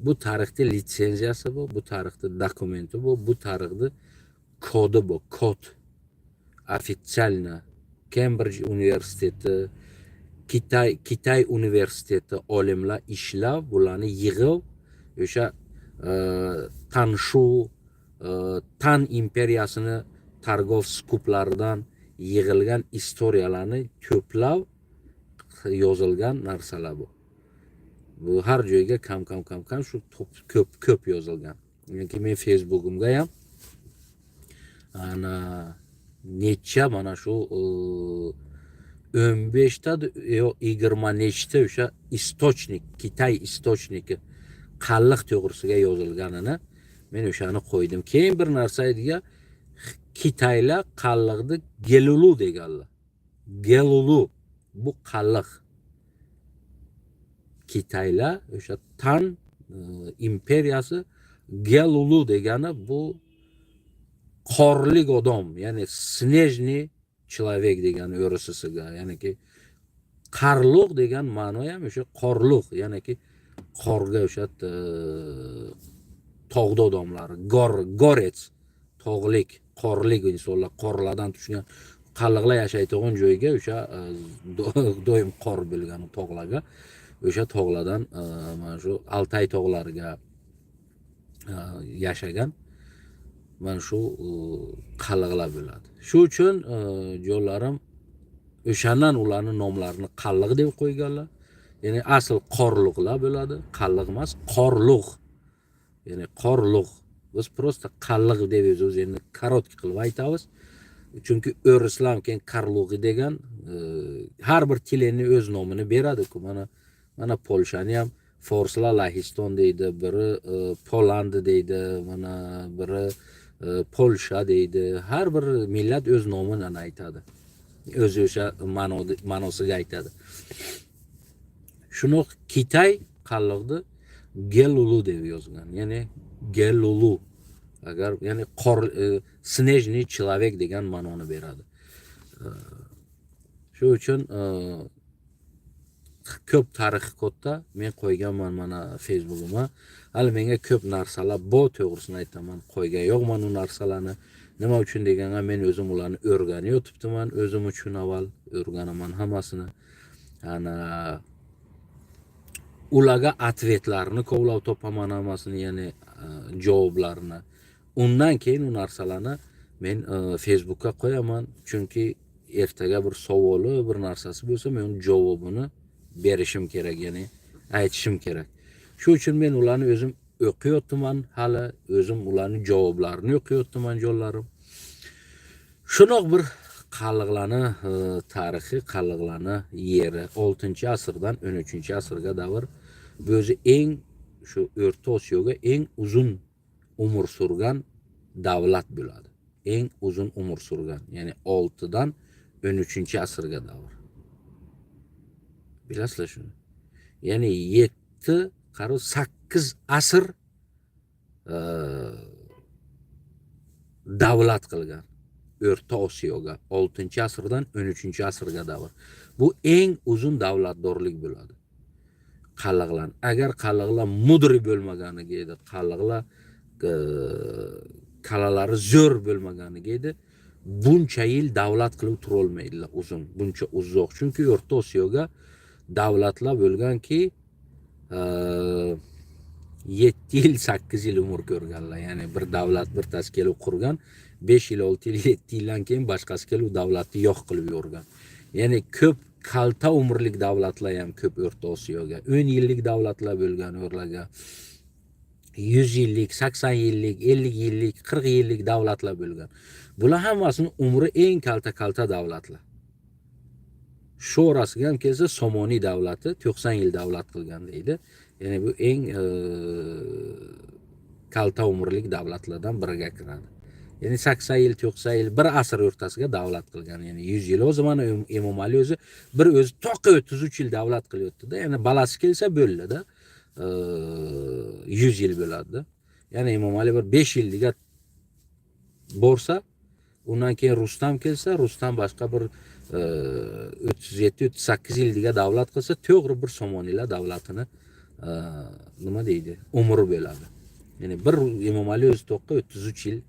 Bu tarixni litsenziyasi bu, bu tarixni dokumenti bu, bu tarixni kodi bu, kod. Официально Cambridge universiteti, Kitay universiteti olimlar ishlab, bularni yig'ib, o'sha Tanshu, Tan imperiyasini торгов skuplaridan yig'ilgan istoriyalarni to'plab yozilgan narsalar bu. Bu har joyga kam kam kam kam shu ko'p ko'p yozilgan. Chunki men Facebookimga ham ana necha mana shu 15 ta yo'q, 20 nechta o'sha источник, Kitay источник i qalliq to'g'risiga yozilganini men o'shani qo'ydim. Keyin bir narsa aytgan, Kitaylar qalliqni gelulu deganlar. Gelulu bu qalliq. Kitaylar o'sha Tan imperiyasi gelulu degani bu qorlik odam, ya'ni снежный человек degani o'risisiga, ya'niki qarluq degan ma'no ham o'sha qorluq, ya'niki qorga o'sha tog'da odamlar, гор, горец, tog'lik, qorlik insonlar, qorlardan tushgan qalliqlar yashaydigan joyga o'sha doim qor bo'lgan tog'larga, o'sha tog'lardan mana shu Altay tog'lariga yashagan mana shu qalliqlar bo'ladi. Shu uchun jonlarim, o'shandan ularni nomlarini qalliq deb qo'yganlar. Ya'ni asl qorluqlar bo'ladi, qalliq emas, qorluq, ya'ni qorluq. Biz просто qalliq deb o'zi endi короткий qilib aytamiz, chunki o'rislar ham keyin karlug'i degan. Har bir tilini o'z nomini beradiku. Mana Polshani ham forslar Lahiston deydi, biri Polandi deydi, mana biri Polsha deydi. Har bir millat o'z nomini aytadi, o'zi o'sha ma'nosiga aytadi. Shuni Kitay qalliqni gelulu deb yozgan, ya'ni gelulu agar, ya'ni qor, снежный человек degan ma'noni beradi. Shu uchun ko'p tarixi katta. Men qo'yganman mana Facebookimga. Hali menga ko'p narsalar bor, to'g'risini aytaman, qo'ygan yo'qman u narsalarni. Nima uchun deganda, men o'zim ularni o'rganib yotibdiman, o'zim uchun avval o'rganaman hammasini, ana ularga ответ larni kovlab topaman hammasini, ya'ni javoblarni. Undan keyin u narsalarni men Facebookka qo'yaman, chunki ertaga bir savoli, bir narsasi bo'lsa, men uni javobini berishim kerak, ya'ni aytishim kerak. Shu uchun men ularni o'zim o'qiyotman, hali o'zim ularni javoblarini o'qiyotman, jonlarim. Shunoq bir qalliqlarni tarixi, qalliqlarni yeri 6-asrdan 13-asrga davr. Bu o'zi eng shu O'rta Osiyoga eng uzun umr surgan davlat bo'ladi, eng uzun umr surgan, ya'ni 6dan 13-asrga davr, bilasizlar shuni. Ya'ni 7, qarab, 8 asr davlat qilgan O'rta Osiyoga 6-asrdan 13-asrga davr. Bu eng uzun davlatdorlik bo'ladi qalliqlar. Agar qalliqlar мудрый bo'lmaganiga edi, qalliqlar kalalari zo'r bo'lmaganiga edi, buncha yil davlat qilib turolmaydilar uzun, buncha uzoq. Chunki O'rta Osiyoga davlatlar bo'lganki, 7 yil, 8 yil umr ko'rganlar. Ya'ni bir davlat birtasi kelib qurgan, 5 yil, 6 yil, 7 yildan keyin boshqasi kelib davlatni yo'q qilib yuborgan. Ya'ni ko'p kalta umrlik davlatlar ham ko'p O'rta Osiyoga, 10 yillik davlatlar bo'lgan ularga, 100 yillik, 80 yillik, 50 yillik, 40 yillik davlatlar bo'lgan. Bular hammasini umri eng kalta kalta davlatlar. Shu orasiga ham kelsa, Somoniy davlati 90 yil davlat qilgan deydi. Ya'ni bu eng kalta umrlik davlatlardan biriga kiradi. Ya'ni 80 yil, 90 yil, bir asr o'rtasiga davlat qilgan, ya'ni 100 yil. O'zi mana Emomali o'zi bir o'zi to'qqa 33 yil davlat qilyaptida. Ya'ni balasi kelsa bo'ldida, 100 yil bo'ladida. Ya'ni Emomali bir 5 yilliga borsa, undan keyin Rustam kelsa, Rustam boshqa bir 37, 38 yilliga davlat qilsa, to'g'ri bir Somoniylar davlatini nima deydi, umri bo'ladi. Ya'ni bir Emomali o'zi to'qqa 33 yil,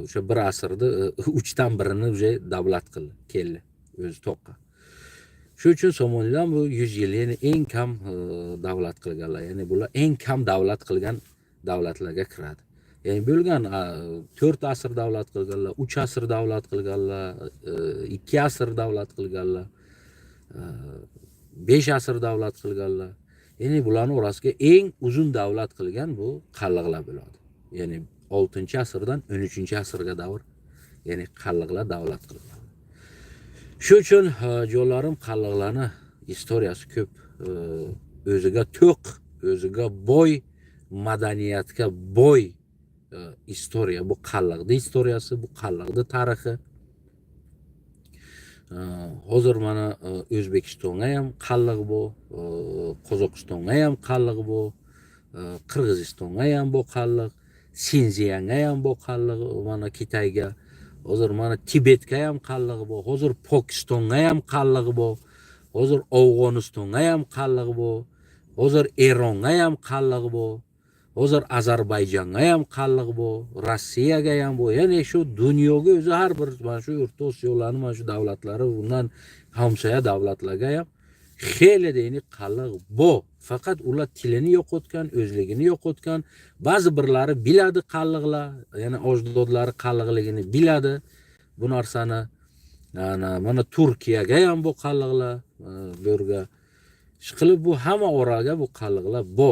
o'sha bir asrni uchdan birini уже davlat qildi keldi o'zi to'qqa. Shu uchun Somoniylar bu 100 yil, ya'ni eng kam davlat qilganlar. Ya'ni bular eng kam davlat qilgan davlatlarga kiradi. Ya'ni bo'lgan 4 asr davlat qilganlar, 3 asr davlat qilganlar, 2 asr davlat qilganlar, 5 asr davlat qilganlar. Ya'ni bularni orasiga eng uzun davlat qilgan bu qalliqlar bo'ladi. Ya'ni 6-asrdan 13-asrga davr, ya'ni qalliqlar davlat qilgan. Shu uchun, jonlarim, qalliqlarni istoriyasi ko'p, o'ziga to'q, o'ziga boy, madaniyatga boy istoriya bu qalliqni istoriyasi, bu qalliqni tarixi. Hozir mana O'zbekistonga ham qalliq bu, Qozog'istonga ham qalliq bu, Qirg'izistonga ham bu qalliq, Sinziyanga ham bu qalliq, mana Kitayga, hozir mana Tibetga ham qalliq bu, hozir Pokistonga ham qalliq bu, hozir Afg'onistonga ham qalliq bu, hozir Eronga ham qalliq bu, hozir Ozarbayjonga ham qalliq bu, Rossiyaga ham bu. Ya'ni shu dunyoga o'zi har bir mana shu O'rta Osiyolarni mana shu davlatlari, undan hamsoya davlatlarga ham xeli deyni qalliq bu. Faqat ular tilini yo'qotgan, o'zligini yo'qotgan. Ba'zi birlari biladi qalliqlar, ya'ni ajdodlari qalliqligini biladi bu narsani. Ana mana Turkiyaga ham bu qalliqlar, bu yerga ishqilib bu hamma oraga bu qalliqlar bu.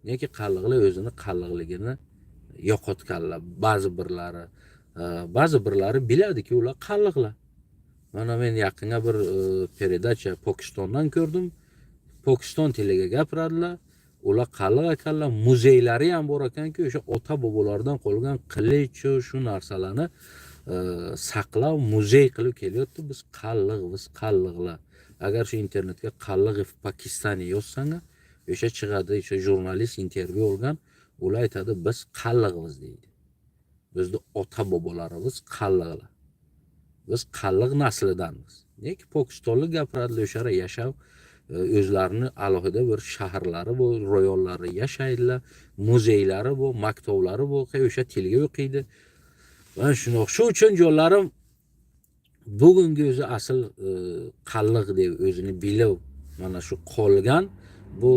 Nega qalliqlar o'zini qalliqligini yo'qotganlar ba'zi birlari, ba'zi birlari biladiki ular qalliqlar. Mana men yaqinda bir передача Pokistondan ko'rdim. Pokiston tiliga gapiradilar. Ular qalliq ekanlar, muzeylari ham bor ekanki, o'sha ota bobolardan qolgan qilichu shu narsalarni saqlab muzey qilib kelyapti. Biz qalliq, biz qalliqlar. Agar shu internetga "Qalliq в Pakistане" yozsang, o'sha chiqadi, o'sha jurnalist intervyu olgan, ular aytadi, biz qalliqmiz deydi. Bizni ota bobolarimiz qalliqlar. Biz qalliq naslidanmiz. Nega pokistonlik gapiradilar, o'sha yerda yashab, o'zlarini alohida bir shaharlari bu, rayonlari yashaydilar, muzeylari bu, maktablari bu, o'sha tilga o'qiydi. Mana shunaqa. Shu uchun, jonlarim, bugungi o'zi asl qalliq deb o'zini bilib, mana shu qolgan bu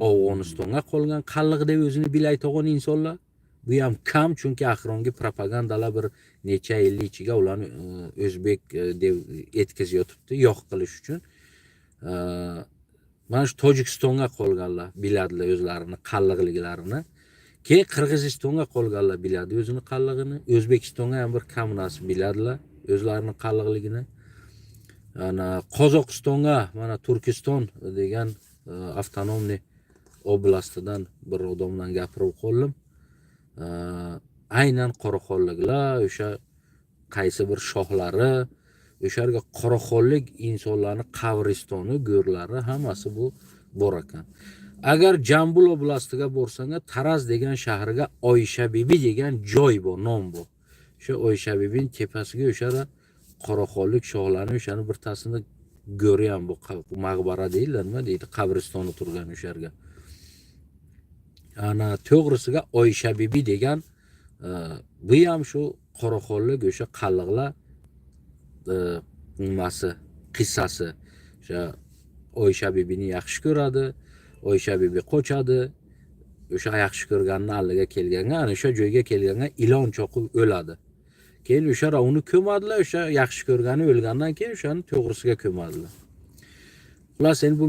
Afg'onistonga qolgan qalliq deb o'zini bilayotgan insonlar, bu ham kam, chunki oxirgi propagandalar bir necha yil ichiga ularni o'zbek deb etkazayotibdi yo'q qilish uchun. Mana shu Tojikistonga qolganlar biladilar o'zlarini qalliqliklarini, keyin Qirg'izistonga qolganlar biladi o'zini qallig'ini, O'zbekistonga ham bir kamnasi biladilar o'zlarini qalliqligini. Ana Qozog'istonga mana Turkiston degan автономный oblastidan bir odamdan gapirib qoldim. Aynan qoraxonliklar o'sha qaysi bir shohlari, o'sha yerga qoraxonlik insonlarni qabristoni, go'rlari hammasi bu bor ekan. Agar Jambul oblastiga borsang, Taraz degan shahriga Oysha bibi degan joy bor, nom bor. O'sha Oysha bibini tepasiga o'sha qoraxonlik shohlarni o'shani birtasini go'ri ham bu, maqbara deyiladi, nima deydi, qabristoni turgan o'sha yerga. Ana to'g'risiga Oysha bibi degan, bu ham shu qoraxonlik o'sha qalliqlar nimasi, qissasi. O'sha Oysha bibini yaxshi ko'radi, Oysha bibi qochadi, o'sha yaxshi ko'rganini aldiga kelganga, ana o'sha joyga kelganga ilon choqib o'ladi. Keyin o'sha uni ko'madilar, o'sha yaxshi ko'rgani o'lgandan keyin o'shani to'g'risiga ko'madilar. Xullas, endi bu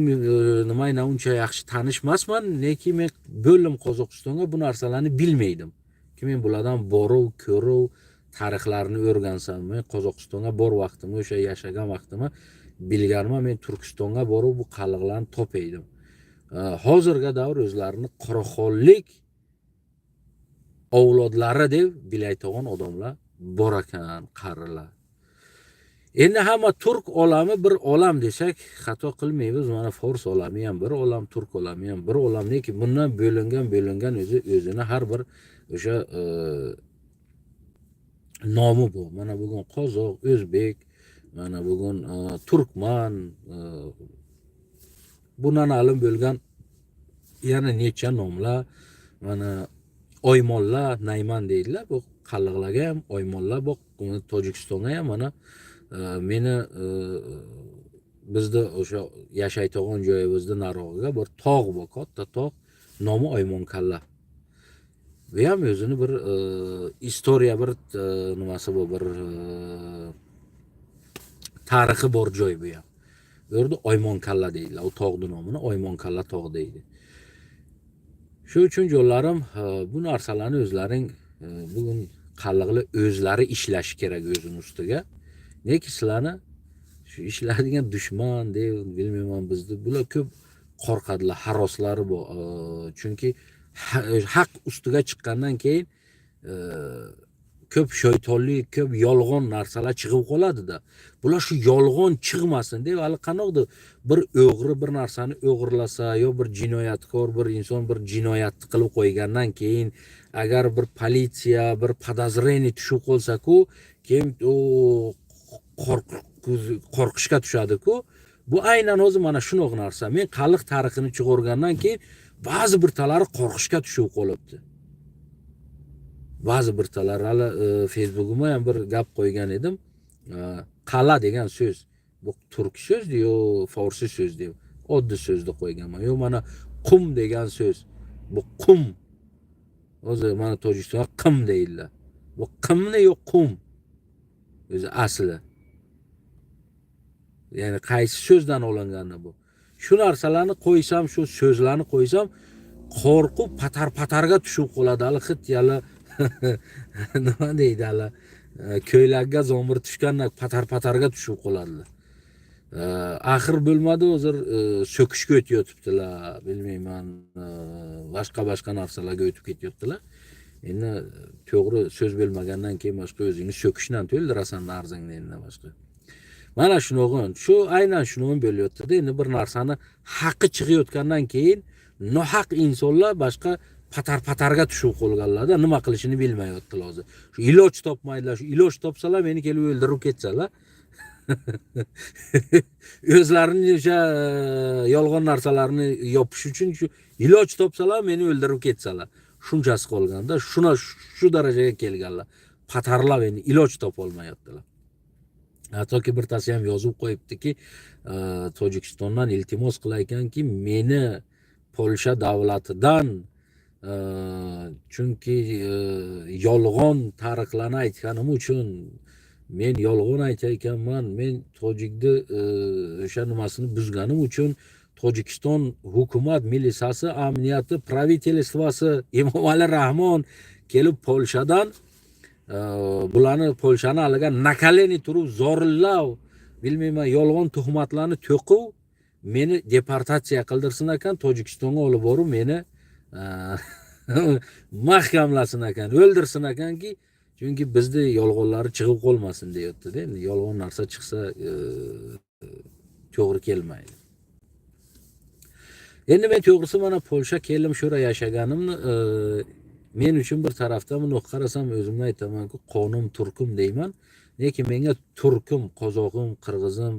nima bilan uncha yaxshi tanish emasman, lekin men bo'ldim Qozog'istonga, bu narsalarni bilmaydim. Ki men bulardan borib, ko'rib, tarixlarini o'rgansam, men Qozog'istonga bor vaqtimni, o'sha yashagan vaqtimni bilganman, men Turkistonga borib bu qalliqlarni topaydim. Hozirgi davr o'zlarini qoraxonlik avlodlari deb bilayotgan odamlar bor ekan, qarilar. Endi hamma turk olami bir olam desak xato qilmaymiz. Mana fors olami ham bir olam, turk olami ham bir olam, lekin bundan bo'lingan bo'lingan o'zi o'zini har bir o'sha nomi bu. Mana bugun qozoq, o'zbek, mana bugun turkman, bundan alim bo'lgan yana necha nomlar, mana oymonlar, nayman deydilar. Bu qalliqlarga ham oymonlar bu, Tojikistonga ham mana meni bizni o'sha yashaydigan joyimizni narog'iga bir tog' bor, katta tog', nomi Oymonkalla. Bu ham o'zini bir istoriya, bir nimasi bu, bir tarixi bor joy bu ham. Bu yerda Oymonkalla deydilar. U tog'ni nomini Oymonkalla tog' deydi. Shu uchun jonlarim, bu narsalarni o'zlaring bugun qalliqlar o'zlari ishlashi kerak o'zini ustiga. Neki sizlarni shu ishlaydigan dushman deb bilmayman bizni. Bular ko'p qo'rqadilar, haroslari bor. Chunki haq ustiga chiqqandan keyin ko'p shaytonlik, ko'p yolg'on narsalar chiqib qoladi-da. Bular shu yolg'on chiqmasin deb hali qanaqdir bir o'g'ri bir narsani o'g'irlasa yo bir jinoyatkor bir inson bir jinoyatni qilib qo'ygandan keyin agar bir politsiya bir podozrение tushib qolsa-ku, keyin u qo'rqishga tushadi-ku. Bu aynan o'zi mana shunaqa narsa. Men qalliq tarixini chiqargandan keyin ba'zi bir talari qo'rqishga tushib qolibdi. Ba'zi bir talar hali Facebook'ima ham bir gap qo'ygan edim. Qala degan so'z bu turk so'z yo forsi so'z deb oddiy so'zni qo'yganman. Yo mana qum degan so'z bu qum. O'zi mana Tojikistonda qim deydilar. Bu qimni yo qum o'zi asli. Ya'ni qaysi so'zdan olingani bu. Shu narsalarni qo'ysam, shu so'zlarni qo'ysam, qo'rqib patar-patarga tushib qoladi. Hali xit yali nima deydi hali ko'ylakka zomir tushgandan patar-patarga tushib qoladilar. Axir bo'lmadi, hozir so'kishga o'tayotibdilar, bilmayman, boshqa-boshqa narsalarga o'tib ketyaptilar. Endi to'g'ri so'z bo'lmagandan keyin boshqa o'zingni so'kishdan to'ldirasan arzangni endi boshqa. Mana shunog'in, shu aynan shunog'in bo'lyapti-da. Endi bir narsani haqqi chiqayotgandan keyin nohaq insonlar boshqa patar-patarga tushib qolganlarda nima qilishini bilmayaptilar hozir. Shu iloj topmaydilar, shu iloj topsalar meni kelib o'ldirib ketsalar. O'zlarini o'sha yolg'on narsalarni yopish uchun shu iloj topsalar meni o'ldirib ketsalar. Shunchasi qolganda shuna shu darajaga kelganlar. Patarlab endi iloj topolmayaptilar. Hattoki birtasi ham yozib qo'yibdiki, Tojikistondan iltimos qilar ekanki, meni Polsha davlatidan chunki yolg'on tarixlarni aytganim uchun men yolg'on aytayotganman, men tojikni o'sha nimasini buzganim uchun Tojikiston hukumat milisasi, amniyati, правительство si Emomali Rahmon kelib Polshadan bularni Polshani haliga на колени turib zorillab, bilmayman, yolg'on tuhmatlarni to'qib meni deportatsiya qildirsin ekan, Tojikistonga olib borib meni mahkamlasin ekan, o'ldirsin ekanki, chunki bizni yolg'onlari chiqib qolmasin deyapti-da. Endi yolg'on narsa chiqsa to'g'ri kelmaydi. Endi men to'g'risi mana Polsha keldim, shu yerda yashaganimni men uchun bir tarafdan bundoq qarasam o'zimni aytamanku, qonim turkum deyman. Lekin menga turkum, qozog'im, qirg'izim,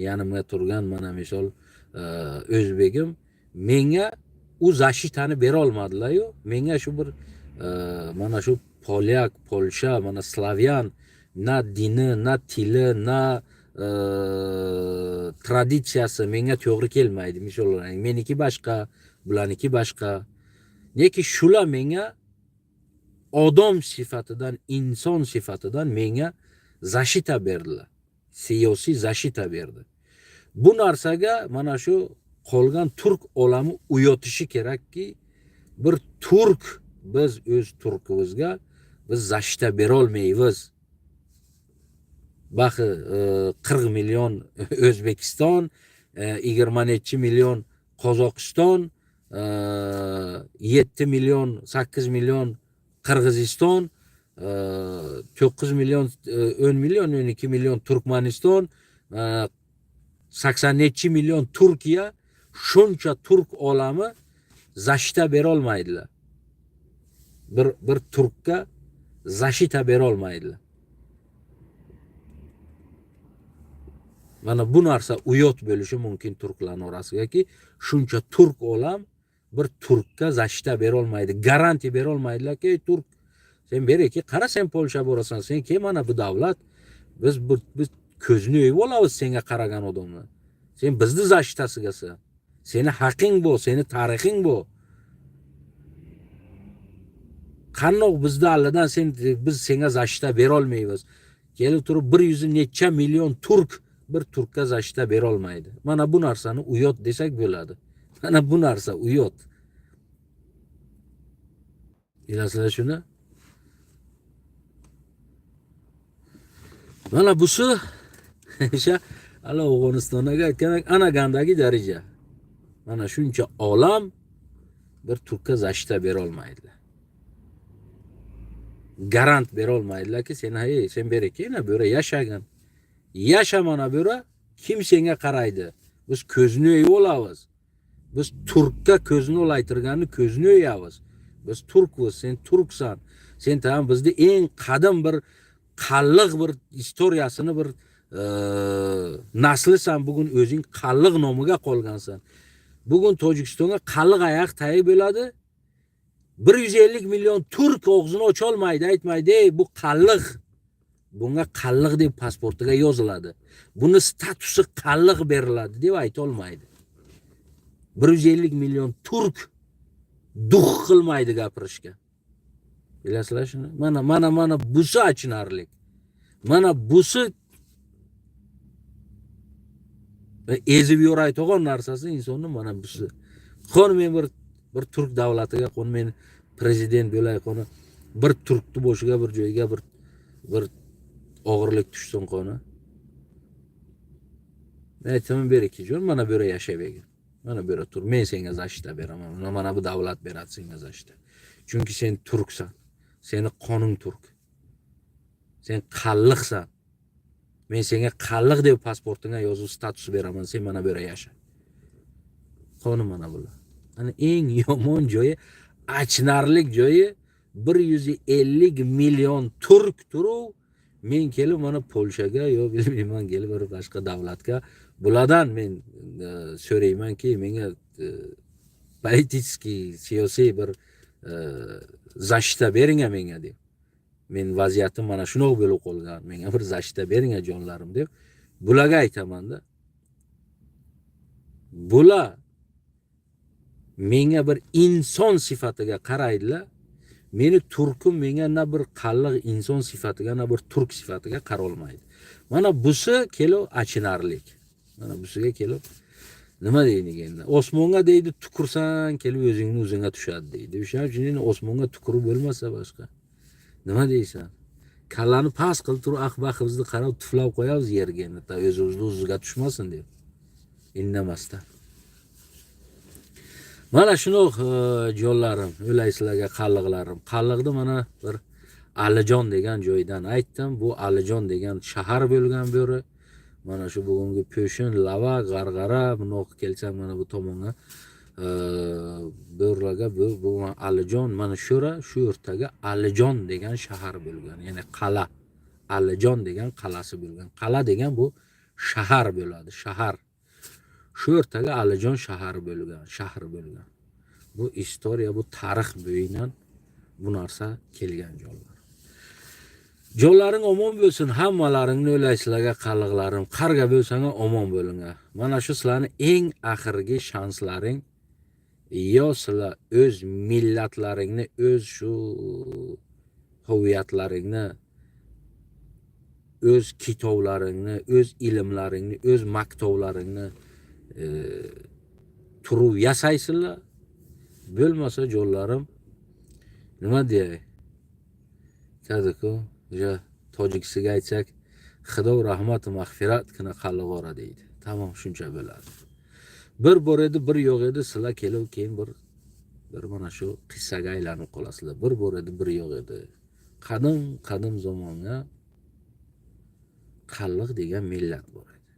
yanimga turgan mana misol o'zbegim menga u защита ni bera olmadilar-yu. Menga shu bir mana shu polyak, Polsha, mana slavyan na dini, na tili, na traditsiyasi menga to'g'ri kelmaydi. Misol meniki boshqa, bularniki boshqa. Lekin shular menga odam sifatidan, inson sifatidan menga защита berdilar. Siyosiy защита berdi. Bu narsaga mana shu qolgan turk olami uyotishi kerakki, bir turk biz o'z turkimizga biz защита berolmaymiz. Baxi 40 million O'zbekiston, 20 nechi million Qozog'iston, 7 million, 8 million Qirg'iziston, 9 million, 10 million, 12 million Turkmaniston, 80 nechi million Turkiya, shuncha turk olami защита berolmaydilar. Bir turkka защита berolmaydilar. Mana bu narsa uyat bo'lishi mumkin turklarning orasigaki, shuncha turk olam bir turkka защита berolmaydi, garantiya berolmaydilarki, "Ey turk, sen bereki, qara sen Polsha borasan, sen kim mana bu davlat, biz ko'zini o'yib olamiz senga qaragan odamlar. Sen bizni защита sigasan. Seni haqing bu, seni tarixing bu. Qandoq bizni allidan sen biz senga защита berolmaymiz. Kelib turib 100 necha million turk bir turkka защита berolmaydi. Mana bu narsani uyat desak bo'ladi. Mana bu narsa uyat. Bilasizlar shuni? Mana busi o'sha ala Afg'onistondagi aytgan ana gandagi darija. Mana shuncha olam bir turkka защита bera olmaydilar. Garant bera olmaydilarki, sen hey, sen beri bu yerda yashagin. Yasha mana bu yerda, kim senga qaraydi? Biz ko'zini o'yib olamiz. Biz turkka ko'zini olaytirganni ko'zini o'yamiz. Biz turkmiz, sen turksan. Sen tamam bizni eng qadim bir qalliq bir istoriyasini bir naslisan, bugun o'zing qalliq nomiga qolgansan. Bugun Tojikistonga qalliq oyoq tayib bo'ladi. 150 million turk og'zini ocholmaydi, aytmaydi, ey bu qalliq. Bunga qalliq deb pasportiga yoziladi. Buni statusi qalliq beriladi deb ayta olmaydi. 150 million turk дух qilmaydi gapirishga. Bilasizlar shuni? Mana mana mana busi achinarli. Mana busi ezib yoraydigan narsasi insonni mana busi. Qoni men bir turk davlatiga qoni men prezident bo'lay, qoni bir turkni boshiga bir joyga bir og'irlik tushsin qoni. Men aytaman, beriki jon, mana bu yerda yashayvergin. Mana bu yerda tur, men senga защита beraman. Mana bu davlat beradi senga защита. Chunki sen turksan. Seni qoning turk. Sen qalliqsan. Men senga qalliq deb pasportingga yozib status beraman, sen mana bu yerda yasha. Qoni mana bular. Ana eng yomon joyi, achinarli joyi 150 million turk turib, men kelib mana Polshaga yo bilmayman kelib bir boshqa davlatga bulardan men so'raymanki, menga политический, siyosiy bir защита bering menga deb. Men vaziyatim mana shunaqa bo'lib qolgan, menga bir защита bering jonlarim deb bularga aytamanda. Bular menga bir inson sifatiga qaraydilar. Meni turkum menga na bir qalliq inson sifatiga, na bir turk sifatiga qarolmaydi. Mana busi kelib achinarlik. Mana busiga kelib nima deydi endi? Osmonga deydi tukursan, kelib o'zingni o'zingga tushadi deydi. O'shaning uchun endi osmonga tukurib bo'lmasa boshqa. Nima deysan? Kallani past qilib turib aq-baqimizni qarab tuflab qo'yamiz yerga endi, ta o'zimizni o'zimizga tushmasin deb. Indamasdan. Mana shunaqa jonlarim, o'laysizlarga qalliqlarim. Qalliqni mana bir Alijon degan joydan aytdim. Bu Alijon degan shahar bo'lgan bu. Mana shu bugungi Po'shin, Lava, G'arg'ara, bundoq kelsam mana bu tomonga bo'rlarga bu Alijon, mana shura shu o'rtaga Alijon degan shahar bo'lgan, ya'ni qal'a. Alijon degan qal'asi bo'lgan. Qal'a degan bu shahar bo'ladi, shahar. Shu o'rtaga Alijon shahari bo'lgan, shahar bo'lgan. Bu istoriya, bu tarix bo'yinan bu narsa kelgan jonlar. Jonlaring omon bo'lsin, hammalaringni o'laysizlarga qalliqlarim, qarga bo'lsang omon bo'linglar. Mana shu sizlarni eng oxirgi shanslaring, yo sizlar o'z millatlaringni, o'z shu huviyatlaringni, o'z kitoblaringni, o'z ilmlaringni, o'z maktablaringni turib yasaysizlar. Bo'lmasa jonlarim, nima deyay? Aytadiku, o'sha tojikisiga aytsak, Xudo rahmati mag'firat qina qallig'ora deydi. Tamom, shuncha bo'ladi. Bir bor edi, bir yo'q edi, sizlar kelib keyin bir mana shu qissaga aylanib qolasizlar. Bir bor edi, bir yo'q edi. Qadim qadim zamonda qalliq degan millat bor edi.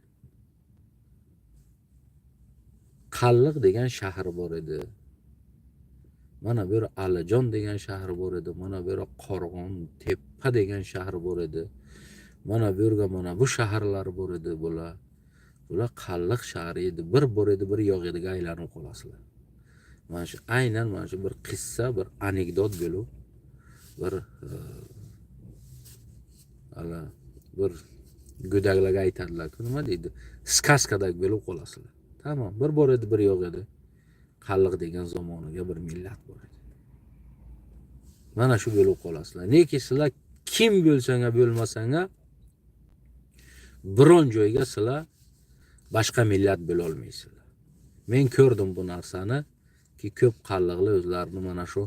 Qalliq degan shahar bor edi. Mana bu Alijon degan shahar bor edi. Mana bu Qorg'on Tepa degan shahar bor edi. Mana bu yerga mana bu shaharlar bor edi bular. Bular qalliq shahri edi. Bir bor edi, bir yo'q ediga aylanib qolasizlar. Mana shu aynan mana shu bir qissa, bir anekdot bo'lib, bir ala bir go'daklarga aytadilar-ku, nima deydi? Сказка dak bo'lib qolasizlar. Tamom, bir bor edi, bir yo'q edi. Qalliq degan zamoniga bir millat bor edi. Mana shu bo'lib qolasizlar. Neki sizlar kim bo'lsanglar, bo'lmasanglar, biron joyga sizlar boshqa millat bo'la olmaysizlar. Men ko'rdim bu narsani, ki ko'p qalliqlar o'zlarini mana shu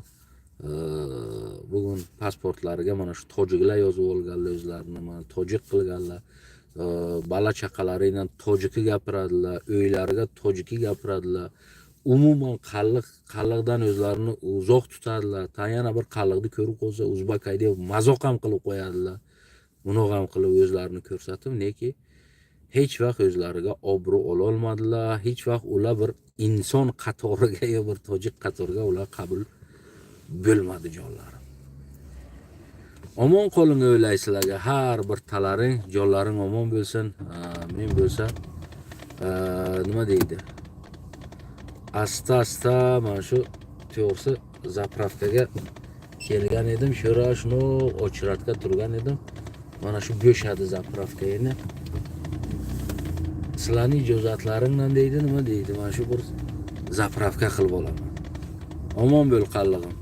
Bugun pasportlariga mana shu tojiklar yozib olganlar, o'zlarini mana tojik qilganlar. Bola chaqalari bilan tojiki gapiradilar, uylariga tojiki gapiradilar. Umuman qalliq, qalliqdan o'zlarini uzoq tutadilar. Ta yana bir qalliqni ko'rib qolsa, "O'zbak", deb mazoq ham qilib qo'yadilar. Bunaqa ham qilib o'zlarini ko'rsatib, neki hech vaqt o'zlariga obro' ololmadilar. Hech vaqt ular bir inson qatoriga yo bir tojik qatoriga ular qabul bo'lmadi, jonlarim. Omon qoling, o'ylaysizlarga har bir talaring, jonlaring omon bo'lsin. Men bo'lsa, nima deydi, asta asta mana shu, to'g'risi, заправка ga kelgan edim. Shu shuni очередь ga turgan edim. Mana shu bo'shadi заправка endi. Sizlarni ijozatlaringdan deydi, nima deydi, mana shu bir заправка qilib olaman. Omon bo'l, qallig'im.